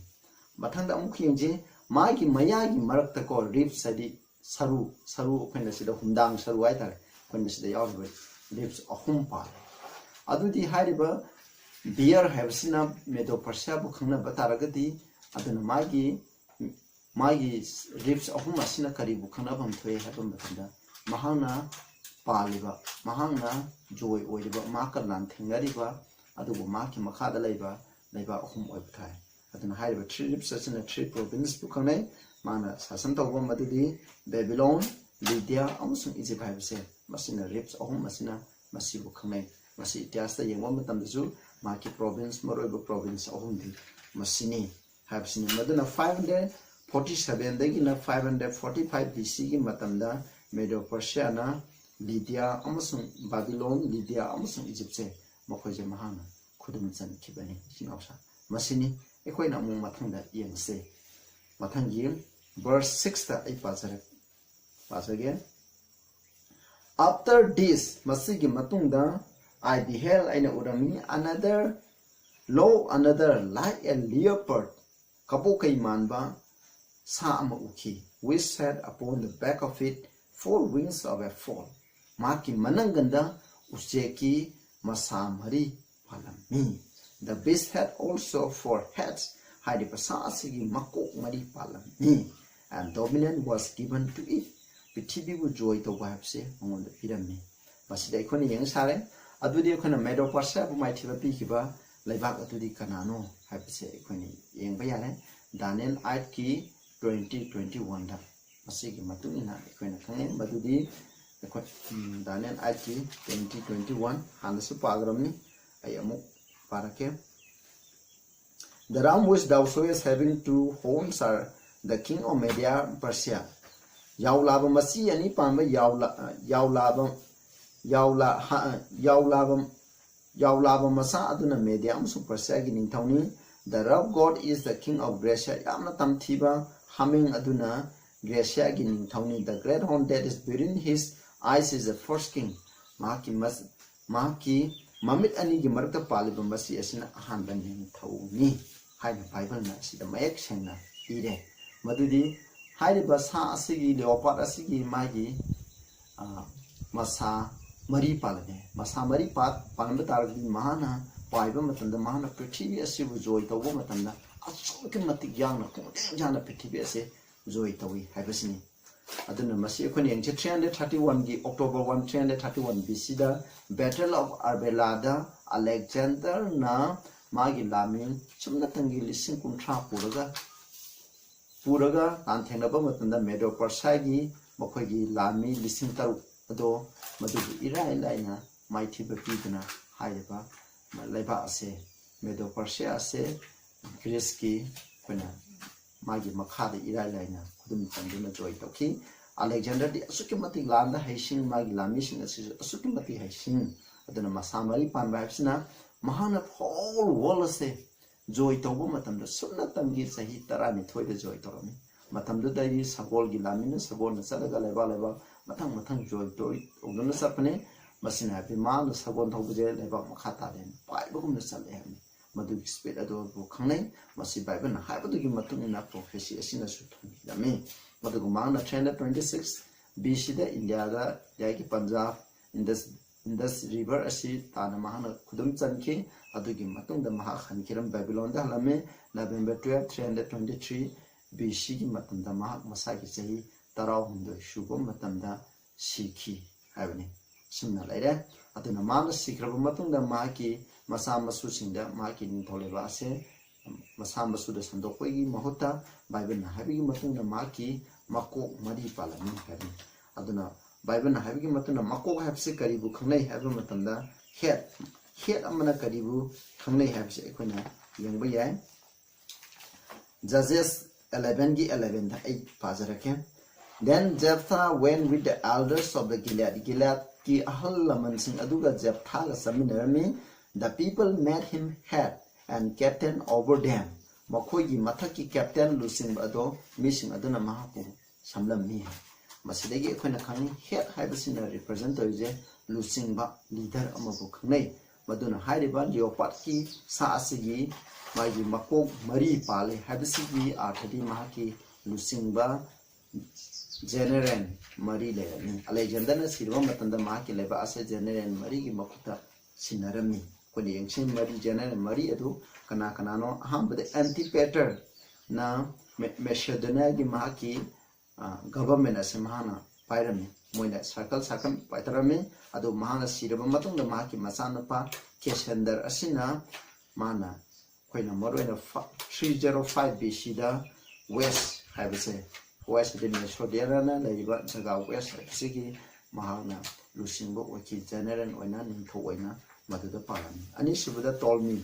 ꯃꯊꯪꯗ ꯑꯃꯨꯛ ꯌꯦꯡꯁꯤ꯫ ꯃꯥꯒꯤ ꯃꯌꯥꯒꯤ ꯃꯔꯛꯇꯀꯣ, ꯔꯤꯞꯁ ꯍꯥꯏꯗꯤ ꯁꯔꯨ, ꯁꯔꯨ ꯑꯩꯈꯣꯏꯅ ꯁꯤꯗ ꯍꯨꯝꯗꯥꯡ ꯁꯔꯨ ꯍꯥꯏꯇꯥꯔꯦ, ꯑꯩꯈꯣꯏꯅ ꯁꯤꯗ ꯌꯥꯎꯔꯤꯕ ꯔꯤꯞꯁ ꯑꯍꯨꯝ ꯄꯥꯜꯂꯤ꯫ ꯑꯗꯨꯗꯤ ꯍꯥꯏꯔꯤꯕ ꯕꯤꯌꯔ ꯍꯥꯏꯕꯁꯤꯅ ꯃꯦꯗꯣ ꯄꯔꯁꯤꯌꯥꯕꯨ ꯈꯪꯅꯕ ꯇꯥꯔꯒꯗꯤ, ꯑꯗꯨꯅ ꯃꯥꯒꯤ, ꯃꯥꯒꯤ ꯔꯤꯞꯁ ꯑꯍꯨꯝ ꯑꯁꯤꯅ ꯀꯔꯤꯕꯨ ꯈꯪꯅꯐꯝ ꯊꯣꯛꯏ ꯍꯥꯏꯕ ꯃꯇꯝꯗ, ꯃꯍꯥꯛꯅ ꯄꯥꯜꯂꯤꯕ, ꯃꯍꯥꯛꯅ ꯖꯣꯏ ꯑꯣꯏꯔꯤꯕ, ꯃꯍꯥꯛꯀ ꯂꯥꯟꯊꯦꯡꯅꯔꯤꯕ, ꯑꯗꯨꯕꯨ ꯃꯍꯥꯛꯀꯤ ꯃꯈꯥꯗ ꯂꯩꯕ ꯂꯩꯕꯥꯛ ꯑꯍꯨꯝ ꯑꯣꯏꯕ ꯊꯥꯏ꯫ ꯑꯗꯨꯅ ꯍꯥꯏꯔꯤꯕ ꯊ꯭ꯔꯤ ꯔꯤꯞꯁ ꯑꯁꯤꯅ ꯊ꯭ꯔꯤ ꯄ꯭ꯔꯣꯚꯤꯟꯁꯄꯨ ꯈꯪꯅꯩ꯫ ꯃꯥꯅ ꯁꯥꯁꯟ ꯇꯧꯕ ꯃꯗꯨꯗꯤ ꯕꯦꯕꯤꯂꯣꯟ, ꯂꯤꯗꯤꯌꯥ ꯑꯃꯁꯨꯡ ꯏꯖꯤꯞ ꯍꯥꯏꯕꯁꯦ, ꯃꯁꯤꯅ ꯔꯤꯞꯁ ꯑꯍꯨꯝ ꯑꯁꯤꯅ ꯃꯁꯤꯕꯨ ꯈꯪꯅꯩ꯫ ꯃꯁꯤ ꯏꯇꯤꯍꯥꯁꯇ ꯌꯦꯡꯕ ꯃꯇꯝꯗꯁꯨ ꯃꯍꯥꯛꯀꯤ ꯄ꯭ꯔꯣꯚꯤꯟꯁ, ꯃꯔꯨꯑꯣꯏꯕ ꯄ꯭ꯔꯣꯚꯤꯟꯁ ꯑꯍꯨꯝꯗꯤ ꯃꯁꯤꯅꯤ ꯍꯥꯏꯕꯁꯤꯅꯤ꯫ ꯃꯗꯨꯅ ꯐꯥꯏꯚ ꯍꯟꯗ꯭ꯔꯦꯠ ꯐꯣꯔꯇꯤ ꯁꯚꯦꯟꯗꯒꯤꯅ five hundred forty five B ꯁꯤꯒꯤ ꯃꯇꯝꯗ ꯃꯦꯗꯣ ꯄꯔꯁꯤꯌꯥꯅ ꯂꯤꯗꯤꯌꯥ ꯑꯃꯁꯨꯡ ꯕꯥꯕꯤꯂꯣꯟ, ꯂꯤꯗꯤꯌꯥ ꯑꯃꯁꯨꯡ ꯏꯖꯤꯞꯁꯦ ꯃꯈꯣꯏꯁꯦ ꯃꯍꯥꯛꯅ ꯈꯨꯗꯨꯝ ꯆꯟꯈꯤꯕꯅꯤ꯫ ꯏꯆꯤꯟ ꯏꯅꯥꯎꯁꯥ, ꯃꯁꯤꯅꯤ꯫ ꯑꯩꯈꯣꯏꯅ ꯑꯃꯨꯛ ꯃꯊꯪꯗ ꯌꯦꯡꯉꯁꯦ꯫ ꯃꯊꯪꯒꯤ ꯚꯔꯁ ꯁꯤꯛꯁꯇ ꯑꯩ ꯄꯥꯖꯔꯛ-, ꯄꯥꯖꯒꯦ꯫ After this, ꯃꯁꯤꯒꯤ ꯃꯇꯨꯡꯗ, I beheld, ꯑꯩꯅ ꯎꯔꯝꯃꯤ, another, lo, another, like a leopard, ꯀꯕꯣꯛꯀꯩ ꯃꯥꯟꯕ ꯁꯥ ꯑꯃ ꯎꯈꯤ, which had upon the back of it four wings of a fowl, ꯃꯍꯥꯛꯀꯤ ꯃꯅꯪꯒꯟꯗ ꯎꯆꯦꯛꯀꯤ ꯃꯁꯥ ꯃꯔꯤ ꯄꯥꯜꯂꯝꯃꯤ꯫ The beast had also four heads, ꯍꯥꯏꯔꯤꯕ ꯁꯥ ꯑꯁꯤꯒꯤ ꯃꯀꯣꯛ ꯃꯔꯤ ꯄꯥꯜꯂꯝꯃꯤ꯫ And dominion was given to it, ꯄ꯭ꯔꯤꯊꯤꯕꯤꯕꯨ ꯖꯣꯏ ꯇꯧꯕ ꯍꯥꯏꯕꯁꯦ ꯃꯉꯣꯟꯗ ꯄꯤꯔꯝꯃꯤ꯫ ꯃꯁꯤꯗ ꯑꯩꯈꯣꯏꯅ ꯌꯦꯡ ꯁꯥꯔꯦ꯫ ꯑꯗꯨꯗꯤ ꯑꯩꯈꯣꯏꯅ ꯃꯦꯗꯣ ꯄꯔꯁꯤꯌꯥꯕꯨ ꯃꯥꯏꯊꯤꯕ ꯄꯤꯈꯤꯕ ꯂꯩꯕꯥꯛ ꯑꯗꯨꯗꯤ ꯀꯅꯥꯅꯣ ꯍꯥꯏꯕꯁꯦ ꯑꯩꯈꯣꯏꯅ ꯌꯦꯡꯕ ꯌꯥꯔꯦ꯫ ꯗꯥꯅꯤꯌꯦꯜ ꯑꯥꯏꯠꯀꯤ ꯇ꯭ꯋꯦꯟꯇꯤ, ꯇ꯭ꯋꯦꯟꯇꯤ ꯋꯥꯟꯗ ꯃꯁꯤꯒꯤ ꯃꯇꯨꯡ ꯏꯟꯅ ꯑꯩꯈꯣꯏꯅ ꯈꯪꯉꯦ꯫ ꯃꯗꯨꯗꯤ ꯑꯩꯈꯣꯏ, ꯎꯝ, ꯗꯥꯅꯤꯌꯦꯜ ꯑꯥꯏꯠꯀꯤ ꯇ꯭ꯋꯦꯟꯇꯤ, ꯇ꯭ꯋꯦꯟꯇꯤ ꯋꯥꯟ ꯍꯥꯟꯅꯁꯨ ꯄꯥꯈ꯭ꯔꯕꯅꯤ, ꯑꯩ ꯑꯃꯨꯛ ꯄꯥꯔꯛꯀꯦ꯫ The ram which thou sawest having two horns are the king of Media Persia. ꯌꯥꯎꯂꯥꯕ ꯃꯆꯤ ꯑꯅꯤ ꯄꯥꯟꯕ ꯌꯥꯎꯂꯥ-, ꯌꯥꯎꯂꯥꯕ, ꯌꯥꯎꯂꯥ-, ꯍ-, ꯌꯥꯎꯂꯥꯕ, ꯌꯥꯎꯂꯥꯕ ꯃꯆꯥ ꯑꯗꯨꯅ ꯃꯦꯗꯤꯌꯥ ꯑꯃꯁꯨꯡ ꯄꯔꯁꯤꯌꯥꯒꯤ ꯅꯤꯡꯊꯧꯅꯤ꯫ The rough goat is the king of Grecia. ꯌꯥꯝꯅ ꯇꯝꯊꯤꯕ ꯍꯥꯃꯦꯡ ꯑꯗꯨꯅ ꯒ꯭ꯔꯦꯁꯤꯌꯥꯒꯤ ꯅꯤꯡꯊꯧꯅꯤ꯫ The great horn that is between his Eyes is the first king. ꯃꯍꯥꯛꯀꯤ ꯃꯁ-, ꯃꯍꯥꯛꯀꯤ ꯃꯃꯤꯠ ꯑꯅꯤꯒꯤ ꯃꯔꯛꯇ ꯄꯥꯜꯂꯤꯕ ꯃꯁꯤ ꯑꯁꯤꯅ ꯑꯍꯥꯟꯕ ꯅꯤꯡꯊꯧꯅꯤ ꯍꯥꯏꯅ ꯕꯥꯏꯕꯜꯅ ꯑꯁꯤꯗ ꯃꯌꯦꯛ ꯁꯦꯡꯅ ꯏꯔꯦ꯫ ꯃꯗꯨꯗꯤ ꯍꯥꯏꯔꯤꯕ ꯁꯥ ꯑꯁꯤꯒꯤ, ꯂꯤꯑꯣꯄꯥꯠ ꯑꯁꯤꯒꯤ ꯃꯥꯒꯤ, ꯑ, ꯃꯁꯥ ꯃꯔꯤ ꯄꯥꯜꯂꯝꯃꯦ꯫ ꯃꯁꯥ ꯃꯔꯤ ꯄꯥ-, ꯄꯥꯜꯂꯝꯕ ꯇꯥꯔꯒꯗꯤ ꯃꯍꯥꯛꯅ ꯄꯥꯏꯕ ꯃꯇꯝꯗ, ꯃꯍꯥꯛꯅ ꯄ꯭ꯔꯤꯊꯤꯕꯤ ꯑꯁꯤꯕꯨ ꯖꯣꯏ ꯇꯧꯕ ꯃꯇꯝꯗ ꯑꯁꯨꯛꯀꯤ ꯃꯇꯤꯛ ꯌꯥꯡꯅ, ꯈꯣꯡꯖꯦꯜ ꯌꯥꯡꯅ ꯄ꯭ꯔꯤꯊꯤꯕꯤ ꯑꯁꯤ ꯖꯣꯏ ꯇꯧꯏ ꯍꯥꯏꯕꯁꯤꯅꯤ꯫ ꯑꯗꯨꯅ ꯃꯁꯤ ꯑꯩꯈꯣꯏꯅ ꯌꯦꯡꯁꯤ, three hundred thirty one ꯒꯤ, October one, three hundred thirty one B C the Battle of Arbela ꯗ ꯑꯂꯦꯛꯖꯦꯟꯗꯔꯅ ꯃꯥꯒꯤ ꯂꯥꯟꯃꯤ ꯁꯨꯞꯅꯇꯪꯒꯤ ꯂꯤꯁꯤꯡ ꯀꯨꯟꯊ꯭ꯔꯥ ꯄꯨꯔꯒ, ꯄꯨꯔꯒ ꯂꯥꯟꯊꯦꯡꯅꯕ ꯃꯇꯝꯗ ꯃꯦꯗꯣ ꯄꯔꯁꯤꯌꯥꯒꯤ ꯃꯈꯣꯏꯒꯤ ꯂꯥꯟꯃꯤ ꯂꯤꯁꯤꯡ ꯇꯔꯨꯛ ꯑꯗꯣ ꯃꯗꯨꯕꯨ ꯏꯔꯥꯏ ꯂꯥꯏꯅ ꯃꯥꯏꯊꯤꯕ ꯄꯤꯗꯨꯅ ꯍꯥꯏꯔꯤꯕ ꯂꯩꯕꯥꯛ ꯑꯁꯦ, ꯃꯦꯗꯣ ꯄꯔꯁꯤꯌꯥ ꯑꯁꯦ ꯒ꯭ꯔꯤꯁꯀꯤ ꯑꯩꯈꯣꯏꯅ ꯃꯥꯒꯤ ꯃꯈꯥꯗ ꯏꯔꯥꯏ ꯂꯥꯏꯅ ꯈꯨꯗꯨꯝ ꯆꯟꯗꯨꯅ ꯖꯣꯏ ꯇꯧꯈꯤ꯫ ꯑꯂꯦꯛꯖꯦꯟꯗꯔꯗꯤ ꯑꯁꯨꯛꯀꯤ ꯃꯇꯤꯛ ꯂꯥꯟꯗ ꯍꯩꯁꯤꯡ, ꯃꯥꯒꯤ ꯂꯥꯟꯃꯤꯁꯤꯡ ꯑꯁꯤꯁꯨ ꯑꯁꯨꯛꯀꯤ ꯃꯇꯤꯛ ꯍꯩꯁꯤꯡ꯫ ꯑꯗꯨꯅ ꯃꯁꯥ ꯃꯔꯤ ꯄꯥꯟꯕ ꯍꯥꯏꯕꯁꯤꯅ ꯃꯍꯥꯛꯅ whole world ꯑꯁꯦ ꯖꯣꯏ ꯇꯧꯕ ꯃꯇꯝꯗ ꯁꯨꯞꯅꯇꯪꯒꯤ ꯆꯍꯤ ꯇꯔꯥꯅꯤꯊꯣꯏꯗ ꯖꯣꯏ ꯇꯧꯔꯝꯃꯤ꯫ ꯃꯇꯝꯗꯨꯗꯗꯤ ꯁꯒꯣꯜꯒꯤ ꯂꯥꯟꯃꯤꯅ ꯁꯒꯣꯜꯅ ꯆꯠꯂꯒ ꯂꯩꯕꯥꯛ ꯂꯩꯕꯥꯛ ꯃꯊꯪ ꯃꯊꯪ ꯖꯣꯏ ꯇꯧ-, ꯇꯧꯗꯨꯅ ꯆꯠꯄꯅꯤ꯫ ꯃꯁꯤꯅ ꯍꯥꯏꯕꯗꯤ ꯃꯥꯅ ꯁꯒꯣꯜ ꯊꯧꯕꯁꯦ ꯂꯩꯕꯥꯛ ꯃꯈꯥ ꯇꯥꯗꯦꯅ ꯄꯥꯏꯕꯒꯨꯝꯅ ꯆꯠꯂꯦ ꯍꯥꯏꯕꯅꯤ꯫ ꯃꯗꯨꯒꯤ ꯁ꯭ꯄꯤꯠ ꯑꯗꯨꯕꯨ ꯈꯪꯅꯩ꯫ ꯃꯁꯤ ꯕꯥꯏꯕꯜꯅ ꯍꯥꯏꯕꯗꯨꯒꯤ ꯃꯇꯨꯡ ꯏꯟꯅ ꯄ꯭ꯔꯣꯐꯦꯁꯤ ꯑꯁꯤꯅꯁꯨ ꯊꯝꯕꯤꯔꯝꯃꯤ꯫ ꯑꯗꯨꯒ ꯃꯍꯥꯛꯅ three hundred twenty six B C ꯗ ꯏꯟꯗꯤꯌꯥꯗ, ꯏꯟꯗꯤꯌꯥꯒꯤ ꯄꯟꯖꯥꯕ, ꯏꯟꯗꯁ, ꯏꯟꯗꯁ ꯔꯤꯚꯔ ꯑꯁꯤ ꯇꯥꯟꯅ ꯃꯍꯥꯛꯅ ꯈꯨꯗꯨꯝ ꯆꯟꯈꯤ꯫ ꯑꯗꯨꯒꯤ ꯃꯇꯨꯡꯗ ꯃꯍꯥꯛ ꯍꯟꯈꯤꯔꯝ ꯕꯦꯕꯤꯂꯣꯟꯗ ꯍꯜꯂꯝꯃꯤ꯫ November twelve, three hundred twenty three B C ꯒꯤ ꯃꯇꯝꯗ ꯃꯍꯥꯛ ꯃꯁꯥꯒꯤ ꯆꯍꯤ ꯇꯔꯥꯍꯨꯝꯗꯣꯏ ꯁꯨꯕ ꯃꯇꯝꯗ ꯁꯤꯈꯤ ꯍꯥꯏꯕꯅꯤ꯫ ꯁꯨꯝꯅ ꯂꯩꯔꯦ꯫ ꯑꯗꯨꯅ ꯃꯍꯥꯛꯅ ꯁꯤꯈ꯭ꯔꯕ ꯃꯇꯨꯡꯗ ꯃꯍꯥꯛꯀꯤ ꯃꯆꯥ ꯃꯁꯨꯁꯤꯡꯗ ꯃꯍꯥꯛꯀꯤ ꯅꯤꯡꯊꯧ ꯂꯩꯕꯥꯛ ꯑꯁꯦ ꯃꯁꯥ ꯃꯁꯨꯗ ꯁꯟꯗꯣꯛꯄꯒꯤ ꯃꯍꯨꯠꯇ ꯕꯥꯏꯕꯜꯅ ꯍꯥꯏꯕꯒꯤ ꯃꯇꯨꯡꯗ ꯃꯍꯥꯛꯀꯤ ꯃꯀꯣꯛ ꯃꯔꯤ ꯄꯥꯜꯂꯝꯃꯤ ꯍꯥꯏꯕꯅꯤ꯫ ꯑꯗꯨꯅ ꯕꯥꯏꯕꯜꯅ ꯍꯥꯏꯕꯒꯤ ꯃꯇꯨꯡꯗ ꯃꯀꯣꯛ ꯍꯥꯏꯕꯁꯤ ꯀꯔꯤꯕꯨ ꯈꯪꯅꯩ ꯍꯥꯏꯕ ꯃꯇꯝꯗ head, head ꯑꯃꯅ ꯀꯔꯤꯕꯨ ꯈꯪꯅꯩ ꯍꯥꯏꯕꯁꯤ ꯑꯩꯈꯣꯏꯅ ꯌꯦꯡꯕ ꯌꯥꯏ꯫ Judges eleven ꯒꯤ eleven ꯗ ꯑꯩ ꯄꯥꯖꯔꯛꯀꯦ꯫ Then Jephthah went with the elders of the Gilead. ꯒꯤꯂꯥꯗꯀꯤ ꯑꯍꯜ ꯂꯃꯟꯁꯤꯡ ꯑꯗꯨꯒ ꯖꯦꯞꯊꯥꯒ ꯆꯠꯃꯤꯟꯅꯔꯝꯃꯤ꯫ The people made him head and captain over them. ꯃꯈꯣꯏꯒꯤ ꯃꯊꯛꯀꯤ ꯀꯦꯞꯇꯦꯟ ꯂꯨꯆꯤꯡꯕ ꯑꯗꯣ ꯃꯤꯁꯤꯡ ꯑꯗꯨꯅ ꯃꯍꯥꯛꯄꯨ ꯁꯝꯂꯝꯃꯤ꯫ ꯃꯁꯤꯗꯒꯤ ꯑꯩꯈꯣꯏꯅ ꯈꯪꯉꯤ, ꯍꯦꯠ ꯍꯥꯏꯕꯁꯤꯅ ꯔꯤꯄ꯭ꯔꯖꯦꯟ ꯇꯧꯔꯤꯁꯦ ꯂꯨꯆꯤꯡꯕ, ꯂꯤꯗꯔ ꯑꯃꯕꯨ ꯈꯪꯅꯩ꯫ ꯃꯗꯨꯅ ꯍꯥꯏꯔꯤꯕ ꯂꯤꯑꯣꯄꯥꯠꯀꯤ ꯁꯥ ꯑꯁꯤꯒꯤ ꯃꯥꯒꯤ ꯃꯀꯣꯛ ꯃꯔꯤ ꯄꯥꯜꯂꯤ ꯍꯥꯏꯕꯁꯤꯒꯤ ꯑꯥꯔꯊꯗꯤ ꯃꯍꯥꯛꯀꯤ ꯂꯨꯆꯤꯡꯕ ꯖꯦꯅꯦꯔꯦꯜ ꯃꯔꯤ ꯂꯩꯔꯝꯃꯤ꯫ ꯑꯂꯦꯛꯖꯦꯟꯗꯔꯅ ꯁꯤꯔꯕ ꯃꯇꯝꯗ ꯃꯍꯥꯛꯀꯤ ꯂꯩꯕꯥꯛ ꯑꯁꯤ ꯖꯦꯅꯦꯔꯦꯜ ꯃꯔꯤꯒꯤ ꯃꯈꯨꯠꯇ ꯁꯤꯟꯅꯔꯝꯃꯤ꯫ ꯑꯩꯈꯣꯏꯅ ꯌꯦꯡꯁꯤ, ꯃꯔꯤ, ꯖꯦꯅꯦꯔꯦꯜ ꯃꯔꯤ ꯑꯗꯨ ꯀꯅꯥ ꯀꯅꯥꯅꯣ? ꯑꯍꯥꯟꯕꯗ ꯑꯦꯟꯇꯤꯄꯦꯇꯔꯅ ꯃꯦ-, ꯃꯦꯁꯦꯗꯣꯅꯤꯌꯥꯒꯤ ꯃꯍꯥꯛꯀꯤ, ꯑ, ꯒꯚꯔꯟꯃꯦꯟ ꯑꯁꯤ ꯃꯍꯥꯛꯅ ꯄꯥꯏꯔꯝꯃꯤ꯫ ꯃꯣꯏꯅ ꯁꯔꯀꯜ ꯁꯔꯀꯜ ꯄꯥꯏꯊꯔꯝꯃꯤ꯫ ꯑꯗꯨ ꯃꯍꯥꯛꯅ ꯁꯤꯔꯕ ꯃꯇꯨꯡꯗ ꯃꯍꯥꯛꯀꯤ ꯃꯆꯥꯅꯨꯄꯥ ꯀꯦꯁꯦꯟꯗꯔ ꯑꯁꯤꯅ ꯃꯥꯅ, ꯑꯩꯈꯣꯏꯅ ꯃꯔꯨꯑꯣꯏꯅ ꯊ꯭ꯔꯤ ꯖꯦꯔꯣ ꯐꯥꯏꯚ ꯕꯤ ꯁꯤꯗ ꯋꯦꯁ ꯍꯥꯏꯕꯁꯦ, ꯋꯦꯁ ꯍꯥꯏꯗꯤ ꯃꯦꯁꯣꯗꯤꯌꯥꯅ ꯂꯩꯔꯤꯕ ꯖꯒꯥ ꯋꯦꯁ ꯍꯥꯏꯕꯁꯤꯒꯤ ꯃꯍꯥꯛꯅ ꯂꯨꯆꯤꯡꯕ ꯑꯣꯏꯈꯤ, ꯖꯦꯅꯦꯔꯦꯜ ꯑꯣꯏꯅ, ꯅꯤꯡꯊꯧ ꯑꯣꯏꯅ ꯃꯗꯨꯗ ꯄꯥꯜꯂꯝꯃꯤ꯫ ꯑꯅꯤꯁꯨꯕꯗ ꯇꯣꯜꯃꯤ,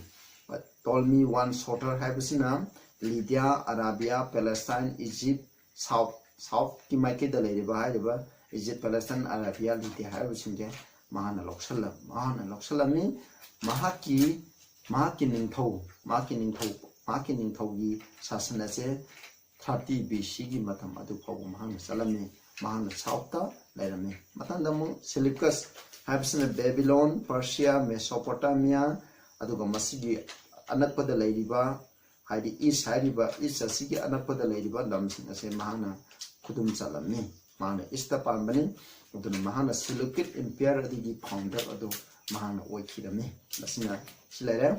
ꯇꯣꯜꯃꯤ ꯋꯥꯟ ꯁꯣꯇꯔ ꯍꯥꯏꯕꯁꯤꯅ ꯂꯤꯗꯤꯌꯥ, ꯑꯔꯥꯕꯤꯌꯥ, ꯄꯦꯂꯦꯁꯇꯥꯏꯟ, ꯏꯖꯤꯞ, ꯁꯥꯎꯠ, ꯁꯥꯎꯠꯀꯤ ꯃꯥꯏꯀꯩꯗ ꯂꯩꯔꯤꯕ ꯍꯥꯏꯔꯤꯕ ꯏꯖꯤꯞ, ꯄꯦꯂꯦꯁꯇꯥꯏꯟ, ꯑꯔꯥꯕꯤꯌꯥ, ꯂꯤꯗꯤꯌꯥ ꯍꯥꯏꯔꯤꯕꯁꯤꯡꯁꯦ ꯃꯍꯥꯛꯅ ꯂꯧꯁꯜꯂꯝ-, ꯃꯍꯥꯛꯅ ꯂꯧꯁꯜꯂꯝꯃꯤ꯫ ꯃꯍꯥꯛꯀꯤ, ꯃꯍꯥꯛꯀꯤ ꯅꯤꯡꯊꯧ, ꯃꯍꯥꯛꯀꯤ ꯅꯤꯡꯊꯧ, ꯃꯍꯥꯛꯀꯤ ꯅꯤꯡꯊꯧꯒꯤ ꯁꯥꯁꯟ ꯑꯁꯦ ꯊꯥꯔꯇꯤ ꯕꯤ ꯁꯤꯒꯤ ꯃꯇꯝ ꯑꯗꯨ ꯐꯥꯎꯕ ꯃꯍꯥꯛꯅ ꯆꯠꯂꯝꯃꯤ꯫ ꯃꯍꯥꯛꯅ ꯁꯥꯎꯠꯇ ꯂꯩꯔꯝꯃꯤ꯫ ꯃꯊꯪꯗ ꯑꯃꯨꯛ ꯁꯤꯂꯤꯀꯁ ꯍꯥꯏꯕꯁꯤꯅ ꯕꯦꯕꯤꯂꯣꯟ, ꯄꯔꯁꯤꯌꯥ, ꯃꯦꯁꯣꯄꯣꯇꯥꯃꯤꯌꯥ, ꯑꯗꯨꯒ ꯃꯁꯤꯒꯤ ꯑꯅꯛꯄꯗ ꯂꯩꯔꯤꯕ, ꯍꯥꯏꯗꯤ ꯏꯁ ꯍꯥꯏꯔꯤꯕ, ꯏꯁ ꯑꯁꯤꯒꯤ ꯑꯅꯛꯄꯗ ꯂꯩꯔꯤꯕ ꯂꯝꯁꯤꯡ ꯑꯁꯦ ꯃꯍꯥꯛꯅ ꯈꯨꯗꯨꯝ ꯆꯠꯂꯝꯃꯤ꯫ ꯃꯍꯥꯛꯅ ꯏꯁꯇ ꯄꯥꯟꯕꯅꯤ꯫ ꯑꯗꯨꯅ ꯃꯍꯥꯛꯅ ꯁꯤꯂꯨꯀꯤꯠ ꯏꯝꯄꯤꯌꯔ ꯑꯗꯨꯒꯤ ꯐꯥꯎꯟꯗꯔ ꯑꯗꯨ ꯃꯍꯥꯛꯅ ꯑꯣꯏꯈꯤꯔꯝꯃꯤ꯫ ꯃꯁꯤꯅ ꯁꯤ ꯂꯩꯔꯦ꯫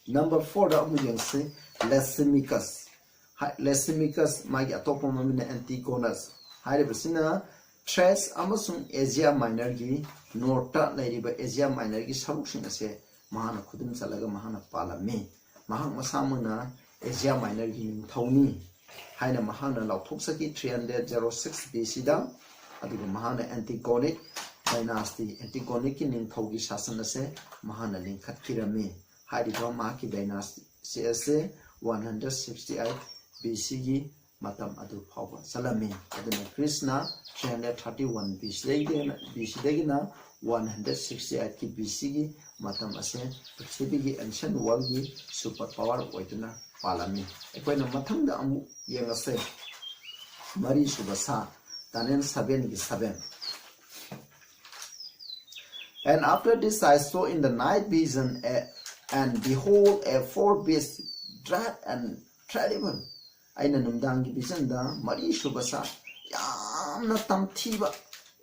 ꯅꯝꯕꯔ ꯐꯣꯔꯗ ꯑꯃꯨꯛ ꯌꯦꯡꯁꯤ, ꯂꯦꯁꯤꯃꯤꯀꯁ꯫ ꯍꯥꯏ, ꯂꯦꯁꯤꯃꯤꯀꯁ, ꯃꯥꯒꯤ ꯑꯇꯣꯞꯄ ꯃꯃꯤꯡꯅ ꯑꯦꯟꯇꯤꯒꯣꯅꯁ ꯍꯥꯏꯔꯤꯕꯁꯤꯅ ꯊ꯭ꯔꯦꯁ ꯑꯃꯁꯨꯡ ꯑꯦꯖꯤꯌꯥ ꯃꯥꯏꯅꯔꯒꯤ, ꯅꯣꯔꯠꯇ ꯂꯩꯔꯤꯕ ꯑꯦꯖꯤꯌꯥ ꯃꯥꯏꯅꯔꯒꯤ ꯁꯔꯨꯛꯁꯤꯡ ꯑꯁꯦ ꯃꯍꯥꯛꯅ ꯈꯨꯗꯨꯝ ꯆꯠꯂꯒ ꯃꯍꯥꯛꯅ ꯄꯥꯜꯂꯝꯃꯤ꯫ ꯃꯍꯥꯛ ꯃꯁꯥꯃꯛꯅ ꯑꯦꯖꯤꯌꯥ ꯃꯥꯏꯅꯔꯒꯤ ꯅꯤꯡꯊꯧꯅꯤ ꯍꯥꯏꯅ ꯃꯍꯥꯛꯅ ꯂꯥꯎꯊꯣꯛꯆꯈꯤ꯫ Three hundred zero six B ꯁꯤꯗ꯫ ꯑꯗꯨꯒ ꯃꯍꯥꯛꯅ ꯑꯦꯟꯇꯤꯒꯣꯅꯤꯛ ꯗꯥꯏꯅꯥꯁꯇꯤ, ꯑꯦꯟꯇꯤꯒꯣꯅꯤꯛꯀꯤ ꯅꯤꯡꯊꯧꯒꯤ ꯁꯥꯁꯟ ꯑꯁꯦ ꯃꯍꯥꯛꯅ ꯂꯤꯡꯈꯠꯈꯤꯔꯝꯃꯤ꯫ ꯍꯥꯏꯔꯤꯕ ꯃꯍꯥꯛꯀꯤ ꯗꯥꯏꯅꯥꯁꯇꯤ ꯑꯁꯦ one hundred sixty eight B ꯁꯤꯒꯤ ꯃꯇꯝ ꯑꯗꯨ ꯐꯥꯎꯕ ꯆꯠꯂꯝꯃꯤ꯫ ꯑꯗꯨꯅ ꯈ꯭ꯔꯤꯁꯅ three hundred thirty one B ꯁꯤꯗꯒꯤꯅ, ꯕꯤ ꯁꯤꯗꯒꯤꯅ ꯋꯥꯟ ꯍꯟꯗ꯭ꯔꯦꯠ ꯁꯤꯛꯁꯇꯤ ꯑꯩꯠꯀꯤ ꯕꯤ ꯁꯤꯒꯤ ꯃꯇꯝ ꯑꯁꯦ ꯄ꯭ꯔꯤꯊꯤꯕꯤꯒꯤ ꯑꯦꯟꯁꯤꯌꯟ ꯋꯥꯔꯜꯒꯤ ꯁꯨꯄꯔ ꯄꯥꯋꯔ ꯑꯣꯏꯗꯨꯅ ꯄꯥꯜꯂꯝꯃꯤ꯫ ꯑꯩꯈꯣꯏꯅ ꯃꯊꯪꯗ ꯑꯃꯨꯛ ꯌꯦꯡꯉꯁꯦ꯫ ꯃꯔꯤꯁꯨꯕ ꯁꯥ, Daniel seven ꯒꯤ seven. And after this I saw in the night vision, a, and behold, a fourth beast, dread and terrible. ꯑꯩꯅ ꯅꯨꯡꯗꯥꯡꯒꯤ vision ꯗ ꯃꯔꯤꯁꯨꯕ ꯁꯥ, ꯌꯥꯝꯅ ꯇꯝꯊꯤꯕ,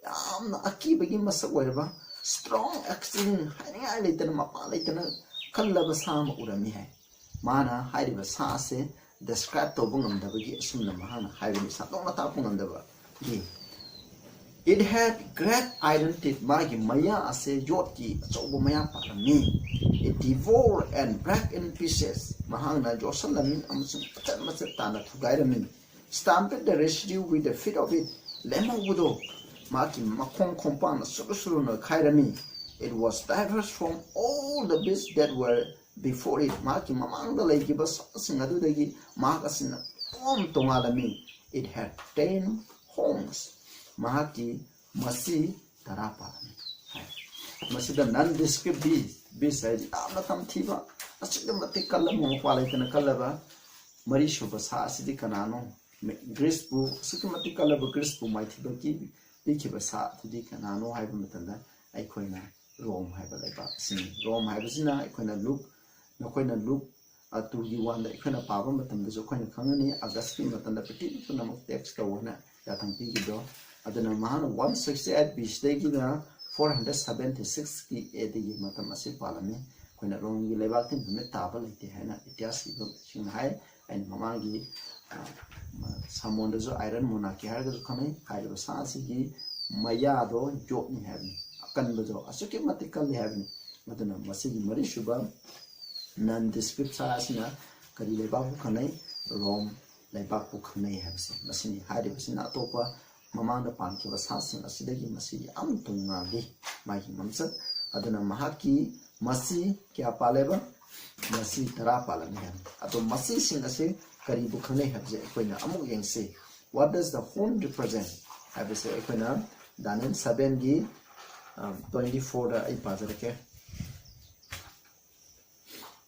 ꯌꯥꯝꯅ ꯑꯀꯤꯕꯒꯤ ꯃꯁꯛ ꯑꯣꯏꯔꯕ, strong, extreme, ꯍꯥꯏꯅꯤꯡꯉꯥꯏ ꯂꯩꯇꯅ, ꯃꯄꯥ ꯂꯩꯇꯅ ꯀꯜꯂꯕ ꯁꯥ ꯑꯃ ꯎꯔꯝꯃꯤ ꯍꯥꯏ꯫ ꯃꯥꯅ ꯍꯥꯏꯔꯤꯕ ꯁꯥ ꯑꯁꯦ describe ꯇꯧꯕ ꯉꯝꯗꯕꯒꯤ ꯑꯁꯨꯝꯅ ꯃꯍꯥꯛꯅ ꯍꯥꯏꯕꯅꯤ, ꯁꯟꯗꯣꯛꯅ ꯇꯥꯛꯄ ꯉꯝꯗꯕꯒꯤ꯫ It had great iron teeth, ꯃꯥꯒꯤ ꯃꯌꯥ ꯑꯁꯦ ꯌꯣꯠꯀꯤ ꯑꯆꯧꯕ ꯃꯌꯥ ꯄꯥꯜꯂꯝꯃꯤ꯫ It devoured and broke in pieces, ꯃꯍꯥꯛꯅ ꯌꯣꯠꯁꯜꯂꯝꯃꯤ ꯑꯃꯁꯨꯡ ꯃꯆꯦꯠ ꯃꯆꯦꯠ ꯇꯥꯅ ꯊꯨꯒꯥꯏꯔꯝꯃꯤ꯫ Stamped the residue with the feet of it, ꯂꯦꯝꯍꯧꯕꯗꯣ ꯃꯍꯥꯛꯀꯤ ꯃꯈꯣꯡ ꯈꯣꯡꯄꯥꯛꯅ ꯁꯨꯔꯨ ꯁꯨꯔꯨꯅ ꯈꯥꯏꯔꯝꯃꯤ꯫ It was diverse from all the beasts that were before it, ꯃꯍꯥꯛꯀꯤ ꯃꯃꯥꯡꯗ ꯂꯩꯈꯤꯕ ꯁꯥꯁꯤꯡ ꯑꯗꯨꯗꯒꯤ ꯃꯍꯥꯛ ꯑꯁꯤꯅ ꯄꯨꯝ ꯇꯣꯉꯥꯜꯂꯝꯃꯤ꯫ It had ten horns, ꯃꯍꯥꯛꯀꯤ ꯃꯁꯤ ꯇꯔꯥ ꯄꯥꯜꯂꯝꯃꯤ ꯍꯥꯏ꯫ ꯃꯁꯤꯗ non descript beast, beast ꯍꯥꯏꯗꯤ ꯌꯥꯝꯅ ꯇꯝꯊꯤꯕ, ꯑꯁꯨꯛꯀꯤ ꯃꯇꯤꯛ ꯀꯜꯂꯕ, ꯃꯄꯥ ꯂꯩꯇꯅ ꯀꯜꯂꯕ ꯃꯔꯤꯁꯨꯕ ꯁꯥ ꯑꯁꯤꯗꯤ ꯀꯅꯥꯅꯣ? ꯒ꯭ꯔꯤꯁꯄꯨ, ꯑꯁꯨꯛꯀꯤ ꯃꯇꯤꯛ ꯀꯜꯂꯕ ꯒ꯭ꯔꯤꯁꯄꯨ ꯃꯥꯏꯊꯤꯕ ꯄꯤ-, ꯄꯤꯈꯤꯕ ꯁꯥ ꯑꯗꯨꯗꯤ ꯀꯅꯥꯅꯣ ꯍꯥꯏꯕ ꯃꯇꯝꯗ ꯑꯩꯈꯣꯏꯅ ꯔꯣꯝ ꯍꯥꯏꯕ ꯂꯩꯕꯥꯛ ꯑꯁꯤꯅꯤ꯫ ꯔꯣꯝ ꯍꯥꯏꯕꯁꯤꯅ ꯑꯩꯈꯣꯏꯅ ꯂꯨꯛ, ꯅꯈꯣꯏꯅ ꯂꯨꯛ, ꯑ, two ꯒꯤ one ꯗ ꯑꯩꯈꯣꯏꯅ ꯄꯥꯕ ꯃꯇꯝꯗꯁꯨ ꯑꯩꯈꯣꯏꯅ ꯈꯪꯒꯅꯤ, ꯑꯥꯒꯁꯀꯤ ꯃꯇꯝꯗ ꯄ꯭ꯔꯤꯊꯤꯕꯤ ꯄꯨꯝꯅꯃꯛ tax ꯇꯧꯑꯣꯅ ꯌꯥꯊꯪ ꯄꯤꯈꯤꯕꯗꯣ꯫ ꯑꯗꯨꯅ ꯃꯍꯥꯛꯅ one sixty eight B C ꯗꯒꯤꯅ four hundred seventy six ꯀꯤ A D ꯒꯤ ꯃꯇꯝ ꯑꯁꯤ ꯄꯥꯜꯂꯝꯃꯤ꯫ ꯑꯩꯈꯣꯏꯅ ꯔꯣꯝꯒꯤ ꯂꯩꯕꯥꯛꯇꯤ ꯅꯨꯃꯤꯠ ꯇꯥꯕ ꯂꯩꯇꯦ ꯍꯥꯏꯅ ꯏꯇꯤꯍꯥꯁ ꯏꯕꯁꯤꯡꯅ ꯍꯥꯏ꯫ ꯑꯩꯅ ꯃꯃꯥꯡꯒꯤ, ꯑ, ꯁꯥꯃꯣꯟꯗꯁꯨ iron monarchy ꯍꯥꯏꯔꯒꯁꯨ ꯈꯪꯅꯩ꯫ ꯍꯥꯏꯔꯤꯕ ꯁꯥ ꯑꯁꯤꯒꯤ ꯃꯌꯥꯗꯣ ꯌꯣꯠꯅꯤ ꯍꯥꯏꯕꯅꯤ, ꯑꯀꯟꯕꯗꯣ ꯑꯁꯨꯛꯀꯤ ꯃꯇꯤꯛ ꯀꯜꯂꯤ ꯍꯥꯏꯕꯅꯤ꯫ ꯑꯗꯨꯅ ꯃꯁꯤꯒꯤ ꯃꯔꯤꯁꯨꯕ non descript ꯁꯥ ꯑꯁꯤꯅ ꯀꯔꯤ ꯂꯩꯕꯥꯛꯄꯨ ꯈꯪꯅꯩ? ꯔꯣꯝ ꯂꯩꯕꯥꯛꯄꯨ ꯈꯪꯅꯩ ꯍꯥꯏꯕꯁꯤ ꯃꯁꯤꯅꯤ꯫ ꯍꯥꯏꯔꯤꯕꯁꯤꯅ ꯑꯇꯣꯞꯄ ꯃꯃꯥꯡꯗ ꯄꯥꯟꯈꯤꯕ ꯁꯥꯁꯤꯡ ꯑꯁꯤꯗꯒꯤ ꯃꯁꯤ ꯌꯥꯝ ꯇꯣꯉꯥꯜꯂꯤ ꯃꯥꯒꯤ ꯃꯝꯆꯠ꯫ ꯑꯗꯨꯅ ꯃꯍꯥꯛꯀꯤ ꯃꯁꯤ ꯀꯌꯥ ꯄꯥꯜꯂꯦꯕ? ꯃꯁꯤ ꯇꯔꯥ ꯄꯥꯜꯂꯝꯃꯤ ꯍꯥꯏꯕꯅꯤ꯫ ꯑꯗꯣ ꯃꯁꯤꯁꯤꯡ ꯑꯁꯤ ꯀꯔꯤꯕꯨ ꯈꯪꯅꯩ ꯍꯥꯏꯕꯁꯦ ꯑꯩꯈꯣꯏꯅ ꯑꯃꯨꯛ ꯌꯦꯡꯁꯤ꯫ What does the horn represent? ꯍꯥꯏꯕꯁꯦ ꯑꯩꯈꯣꯏꯅ ꯗꯥꯅꯤꯌꯦꯜ seven ꯒꯤ, ꯑ, twenty four ꯗ ꯑꯩ ꯄꯥꯖꯔꯛꯀꯦ꯫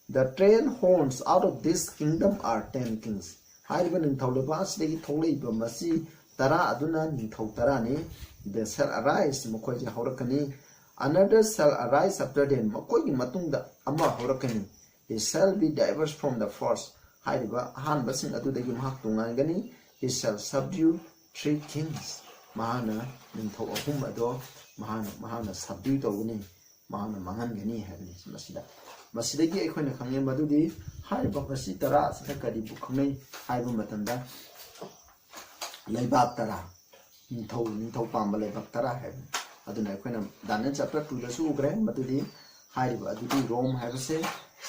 The ten horns out of this kingdom are ten kings. ꯍꯥꯏꯔꯤꯕ ꯅꯤꯡꯊꯧ ꯂꯩꯕꯥꯛ ꯑꯁꯤꯗꯒꯤ ꯊꯣꯛꯂꯛꯏꯕ ꯃꯁꯤ ꯇꯔꯥ ꯑꯗꯨꯅ ꯅꯤꯡꯊꯧ ꯇꯔꯥꯅꯤ꯫ They shall arise, ꯃꯈꯣꯏꯁꯦ ꯍꯧꯔꯛꯀꯅꯤ꯫ Another shall arise after them, ꯃꯈꯣꯏꯒꯤ ꯃꯇꯨꯡꯗ ꯑꯃ ꯍꯧꯔꯛꯀꯅꯤ꯫ He shall be diverse from the first, ꯍꯥꯏꯔꯤꯕ ꯑꯍꯥꯟꯕꯁꯤꯡ ꯑꯗꯨꯗꯒꯤ ꯃꯍꯥꯛ ꯇꯣꯉꯥꯟꯒꯅꯤ꯫ He shall subdue three kings, ꯃꯍꯥꯛꯅ ꯅꯤꯡꯊꯧ ꯑꯍꯨꯝ ꯑꯗꯣ ꯃꯍꯥꯛꯅ ꯃꯍꯥꯛꯅ subdue ꯇꯧꯒꯅꯤ, ꯃꯍꯥꯛꯅ ꯃꯥꯡꯍꯟꯒꯅꯤ ꯍꯥꯏꯕꯅꯤ꯫ ꯃꯁꯤꯗ ꯃꯁꯤꯗꯒꯤ ꯑꯩꯈꯣꯏꯅ ꯈꯪꯉꯦ ꯃꯗꯨꯗꯤ ꯍꯥꯏꯔꯤꯕ ꯃꯁꯤ ꯇꯔꯥ ꯑꯁꯤꯗ ꯀꯔꯤꯕꯨ ꯈꯪꯅꯩ ꯍꯥꯏꯕ ꯃꯇꯝꯗ ꯂꯩꯕꯥꯛ ꯇꯔꯥ, ꯅꯤꯡꯊꯧ ꯅꯤꯡꯊꯧ ꯄꯥꯟꯕ ꯂꯩꯕꯥꯛ ꯇꯔꯥ ꯍꯥꯏꯕꯅꯤ꯫ ꯑꯗꯨꯅ ꯑꯩꯈꯣꯏꯅ Daniel chapter two ꯗꯁꯨ ꯎꯈ꯭ꯔꯦ ꯃꯗꯨꯗꯤ ꯍꯥꯏꯔꯤꯕ ꯑꯗꯨꯗꯤ ꯔꯣꯝ ꯍꯥꯏꯕꯁꯦ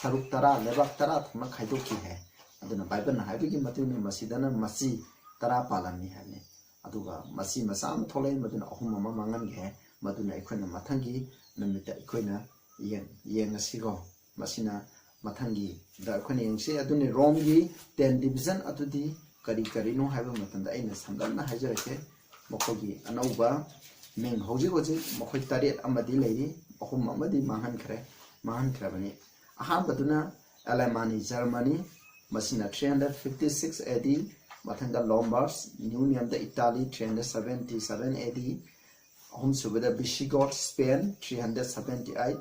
ꯁꯔꯨꯛ ꯇꯔꯥ, ꯂꯩꯕꯥꯛ ꯇꯔꯥ ꯊꯣꯛꯅ ꯈꯥꯏꯗꯣꯛꯈꯤ ꯍꯥꯏ꯫ ꯑꯗꯨꯅ ꯕꯥꯏꯕꯜꯅ ꯍꯥꯏꯕꯒꯤ ꯃꯇꯨꯡ ꯏꯟꯅ ꯃꯁꯤꯗꯅ ꯃꯆꯤ ꯇꯔꯥ ꯄꯥꯜꯂꯝꯃꯤ ꯍꯥꯏꯕꯅꯤ꯫ ꯑꯗꯨꯒ ꯃꯆꯤ ꯃꯆꯥ ꯑꯃ ꯊꯣꯛꯂꯛꯏ, ꯃꯗꯨꯅ ꯑꯍꯨꯝ ꯑꯃ ꯃꯥꯡꯍꯟꯈꯤ ꯍꯥꯏ꯫ ꯃꯗꯨꯅ ꯑꯩꯈꯣꯏꯅ ꯃꯊꯪꯒꯤ ꯅꯨꯃꯤꯠꯇ ꯑꯩꯈꯣꯏꯅ ꯌꯦꯡ- ꯌꯦꯡꯉꯁꯤꯀꯣ꯫ ꯃꯁꯤꯅ ꯃꯊꯪꯒꯤꯗ ꯑꯩꯈꯣꯏꯅ ꯌꯦꯡꯁꯤ꯫ ꯑꯗꯨꯅꯤ ꯔꯣꯝꯒꯤ ten division ꯑꯗꯨꯗꯤ ꯀꯔꯤ ꯀꯔꯤꯅꯣ ꯍꯥꯏꯕ ꯃꯇꯝꯗ ꯑꯩꯅ ꯁꯝꯂꯞꯅ ꯍꯥꯏꯖꯔꯛꯀꯦ꯫ ꯃꯈꯣꯏꯒꯤ ꯑꯅꯧꯕ ꯃꯤꯡ ꯍꯧꯖꯤꯛ ꯍꯧꯖꯤꯛ ꯃꯈꯣꯏ ꯇꯔꯦꯠ ꯑꯃꯗꯤ ꯂꯩꯔꯤ, ꯑꯍꯨꯝ ꯑꯃꯗꯤ ꯃꯥꯡꯍꯟꯈ꯭ꯔꯦ, ꯃꯥꯡꯍꯟꯈ꯭ꯔꯕꯅꯤ꯫ ꯑꯍꯥꯟꯕꯗꯨꯅ ꯑꯦꯂꯦꯃꯥꯅꯤ, ꯖꯔꯃꯅꯤ, ꯃꯁꯤꯅ three hundred fifty six A D꯫ ꯃꯊꯪꯗ ꯂꯣꯝꯕꯥꯔꯁ, ꯅ꯭ꯌꯨ ꯅꯦꯝꯗ Italy, three hundred seventy seven A D꯫ ꯑꯍꯨꯝꯁꯨꯕꯗ Visigoths, Spain, three hundred seventy eight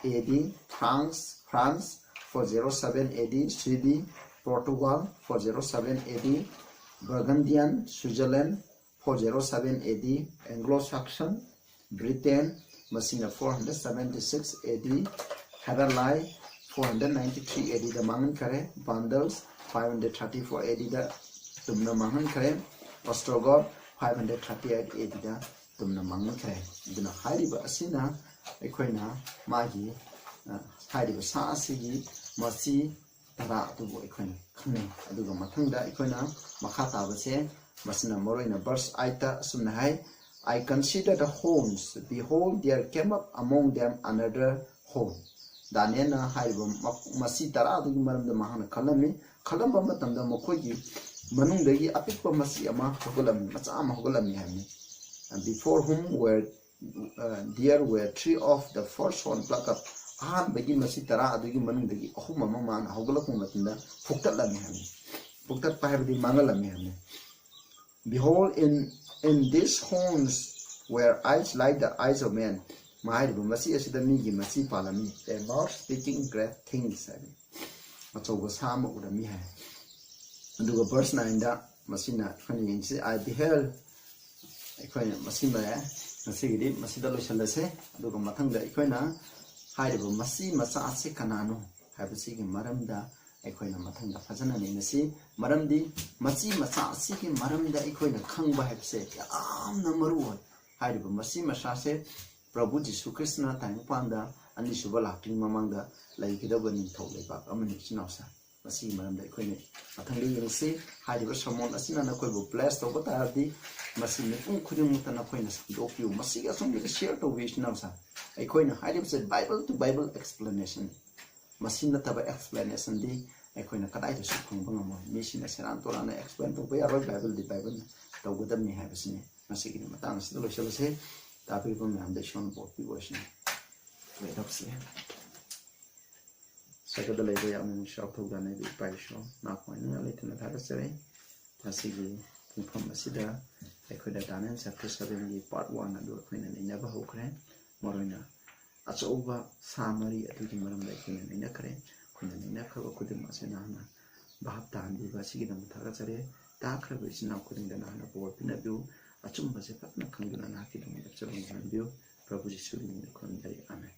A D꯫ France, France, four zero seven A D꯫ Suevi, Portugal, four zero seven A D꯫ Burgundian, Switzerland, four zero seven A D꯫ Anglo-Saxon, Britain, ꯃꯁꯤꯅ four hundred seventy six A D꯫ Heruli, four hundred ninety three A D ꯗ ꯃꯥꯡꯍꯟꯈꯔꯦ꯫ Vandals, five hundred thirty four A D ꯗ ꯇꯨꯝꯅ ꯃꯥꯡꯍꯟꯈ꯭ꯔꯦ꯫ ꯑꯣꯁꯇ꯭ꯔꯣꯒꯣꯠ, five hundred thirty eight A D ꯗ ꯇꯨꯝꯅ ꯃꯥꯡꯍꯟꯈ꯭ꯔꯦ꯫ ꯑꯗꯨꯅ ꯍꯥꯏꯔꯤꯕ ꯑꯁꯤꯅ ꯑꯩꯈꯣꯏꯅ ꯃꯥꯒꯤ, ꯑ, ꯍꯥꯏꯔꯤꯕ ꯁꯥ ꯑꯁꯤꯒꯤ ꯃꯆꯤ ꯇꯔꯥ ꯑꯗꯨꯕꯨ ꯑꯩꯈꯣꯏꯅ ꯈꯪꯅꯩ꯫ ꯑꯗꯨꯒ ꯃꯊꯪꯗ ꯑꯩꯈꯣꯏꯅ ꯃꯈꯥ ꯇꯥꯕꯁꯦ, ꯃꯁꯤꯅ ꯃꯔꯨꯑꯣꯏꯅ verse eight ꯇ ꯑꯁꯨꯝꯅ ꯍꯥꯏ, "I consider the horns, behold, there came up among them another horn." ꯗꯥꯅꯤꯌꯦꯜꯅ ꯍꯥꯏꯔꯤꯕ ꯃ-, ꯃꯆꯤ ꯇꯔꯥ ꯑꯗꯨꯒꯤ ꯃꯔꯝꯗ ꯃꯍꯥꯛꯅ ꯈꯜꯂꯝꯃꯤ꯫ ꯈꯜꯂꯝꯕ ꯃꯇꯝꯗ ꯃꯈꯣꯏꯒꯤ ꯃꯅꯨꯡꯗꯒꯤ ꯑꯄꯤꯛꯄ ꯃꯆꯤ ꯑꯃ ꯍꯧꯒꯠꯂꯝꯃꯤ, ꯃꯆꯥ ꯑꯃ ꯍꯧꯒꯠꯂꯝꯃꯤ ꯍꯥꯏꯕꯅꯤ꯫ "Before whom were, uh, there were three of the first horn plucked up." ꯑꯍꯥꯟꯕꯒꯤ ꯃꯆꯤ ꯇꯔꯥ ꯑꯗꯨꯒꯤ ꯃꯅꯨꯡꯗꯒꯤ ꯑꯍꯨꯝ ꯑꯃ ꯃꯥꯅ ꯍꯧꯒꯠꯂꯛꯄ ꯃꯇꯝꯗ ꯐꯨꯛꯇꯠꯂꯝꯃꯤ ꯍꯥꯏꯕꯅꯤ꯫ ꯐꯨꯛꯇꯠꯄ ꯍꯥꯏꯕꯗꯤ ꯃꯥꯡꯍꯜꯂꯝꯃꯤ ꯍꯥꯏꯕꯅꯤ꯫ Behold, in, in these horns were eyes like the eyes of men. ꯃꯥ ꯍꯥꯏꯔꯤꯕ ꯃꯆꯤ ꯑꯁꯤꯗ ꯃꯤꯒꯤ ꯃꯆꯤ ꯄꯥꯜꯂꯝꯃꯤ꯫ A mouth speaking great things ꯍꯥꯏꯕ ꯑꯆꯧꯕ ꯁꯥ ꯑꯃ ꯎꯔꯝꯃꯤ ꯍꯥꯏ꯫ ꯑꯗꯨꯒ verse nineꯗ ꯃꯁꯤꯅ ꯑꯩꯈꯣꯏꯅ ꯌꯦꯡꯁꯤ, I beheld, ꯑꯩꯈꯣꯏꯅ ꯃꯁꯤꯃ ꯉꯁꯤꯒꯤꯗꯤ ꯃꯁꯤꯗ ꯂꯣꯏꯁꯤꯜꯂꯁꯦ꯫ ꯑꯗꯨꯒ ꯃꯊꯪꯗ ꯑꯩꯈꯣꯏꯅ ꯍꯥꯏꯔꯤꯕ ꯃꯆꯤ ꯃꯆꯥ ꯑꯁꯤ ꯀꯅꯥꯅꯣ ꯍꯥꯏꯕꯁꯤꯒꯤ ꯃꯔꯝꯗ ꯑꯩꯈꯣꯏꯅ ꯃꯊꯪꯗ ꯐꯖꯅ ꯅꯩꯅꯁꯤ꯫ ꯃꯔꯝꯗꯤ ꯃꯆꯤ ꯃꯆꯥ ꯑꯁꯤꯒꯤ ꯃꯔꯝꯗ ꯑꯩꯈꯣꯏꯅ ꯈꯪꯕ ꯍꯥꯏꯕꯁꯦ ꯌꯥꯝꯅ ꯃꯔꯨ ꯑꯣꯏ꯫ ꯍꯥꯏꯔꯤꯕ ꯃꯆꯤ ꯃꯆꯥꯁꯦ ꯄ꯭ꯔꯚꯨ ꯖꯤꯁꯨ ꯈ꯭ꯔꯤꯁꯇꯅ ꯇꯥꯏꯕꯪꯄꯥꯟꯗ ꯑꯅꯤꯁꯨꯕ ꯂꯥꯛꯇ꯭ꯔꯤꯉꯩ ꯃꯃꯥꯡꯗ ꯂꯩꯒꯗꯕ ꯅꯤꯡꯊꯧ ꯂꯩꯕꯥꯛ ꯑꯃꯅꯤ꯫ ꯏꯆꯤꯟ ꯏꯅꯥꯎꯁꯥ, ꯃꯁꯤꯒꯤ ꯃꯔꯝꯗ ꯑꯩꯈꯣꯏꯅ ꯃꯊꯪꯗ ꯌꯦꯡꯁꯤ꯫ ꯍꯥꯏꯔꯤꯕ sermon ꯑꯁꯤꯅ ꯅꯈꯣꯏꯕꯨ bless ꯇꯧꯕ ꯇꯥꯔꯗꯤ ꯃꯁꯤ ꯃꯤꯄꯨꯝ ꯈꯨꯗꯤꯡꯃꯛꯇ ꯅꯈꯣꯏꯅ ꯁꯟꯗꯣꯛꯄꯤꯌꯨ꯫ ꯃꯁꯤꯒꯤ ꯑꯆꯨꯝꯕꯗ share ꯇꯧꯕꯤꯌꯨ꯫ ꯏꯆꯤꯟ ꯏꯅꯥꯎꯁꯥ, ꯑꯩꯈꯣꯏꯅ ꯍꯥꯏꯔꯤꯕꯁꯦ Bible to Bible explanation꯫ ꯃꯁꯤ ꯅꯠꯇꯕ explanationꯗꯤ ꯑꯩꯈꯣꯏꯅ ꯀꯗꯥꯏꯗꯁꯨ ꯐꯪꯕ ꯉꯝꯃꯣꯏ꯫ ꯃꯤꯁꯤꯡꯅ ꯁꯦꯔꯥꯟ ꯇꯨꯔꯥꯟꯅ explain ꯇꯧꯕ ꯌꯥꯔꯣꯏ꯫ Bibleꯗꯤ Bibleꯅ ꯇꯧꯒꯗꯕꯅꯤ ꯍꯥꯏꯕꯁꯤꯅꯤ꯫ ꯉꯁꯤꯒꯤꯗꯤ ꯃꯇꯥꯡ ꯑꯁꯤꯗ ꯂꯣꯏꯁꯤꯜꯂꯁꯤ꯫ ꯇꯥꯕꯤꯔꯤꯕ ꯃꯌꯥꯝꯗ ꯏꯁꯣꯔꯅ ꯕꯣꯔ ꯄꯤꯕ ꯑꯣꯏꯁꯅꯨ꯫ ꯂꯦꯞꯁꯤ꯫ ꯁꯔꯒꯗ ꯂꯩꯕ ꯌꯥꯝꯅ ꯅꯨꯡꯁꯤ ꯆꯥꯎꯊꯧꯖꯥꯅ ꯏꯄꯥ ꯏꯁꯣꯔ ꯅꯥꯄꯣꯏꯅ ꯂꯩꯇꯅ ꯊꯥꯒꯠꯆꯔꯤ꯫ ꯉꯁꯤꯒꯤ ꯄꯨꯡꯐꯝ ꯑꯁꯤꯗ ꯑꯩꯈꯣꯏꯅ Daniel chapter sevenꯒꯤ part one ꯑꯗꯨ ꯑꯩꯈꯣꯏꯅ ꯅꯩꯅꯕ ꯍꯧꯈ꯭ꯔꯦ꯫ ꯃꯔꯨꯑꯣꯏꯅ ꯑꯆꯧꯕ ꯁꯥ ꯃꯔꯤ ꯑꯗꯨꯒꯤ ꯃꯔꯝꯗ ꯑꯩꯈꯣꯏꯅ ꯅꯩꯅꯈ꯭ꯔꯦ꯫ ꯑꯩꯈꯣꯏꯅ ꯅꯩꯅꯈ꯭ꯔꯕ ꯈꯨꯗꯤꯡꯃꯛ ꯑꯁꯤ ꯅꯍꯥꯛꯅ ꯚꯥꯞ ꯇꯥꯍꯟꯕꯤꯕ ꯑꯁꯤꯒꯤꯗꯃꯛ ꯊꯥꯒꯠꯆꯔꯤ꯫ ꯇꯥꯈ꯭ꯔꯕ ꯏꯆꯤꯟ ꯏꯅꯥꯎ ꯈꯨꯗꯤꯡꯗ ꯅꯍꯥꯛꯅ ꯕꯣꯔ ꯄꯤꯅꯕꯤꯌꯨ꯫ ꯑꯆꯨꯝꯕꯁꯦ ꯐꯖꯅ ꯈꯪꯗꯨꯅ ꯅꯍꯥꯛꯀꯤꯗꯃꯛ ꯂꯦꯞꯆꯕ ꯉꯝꯍꯟꯕꯤꯌꯨ꯫ ꯄ꯭ꯔꯚꯨ ꯖꯤꯁꯨꯒꯤ ꯃꯤꯡꯗ ꯈꯨꯔꯨꯝꯖꯔꯤ꯫ ꯑꯥꯃꯦꯟ꯫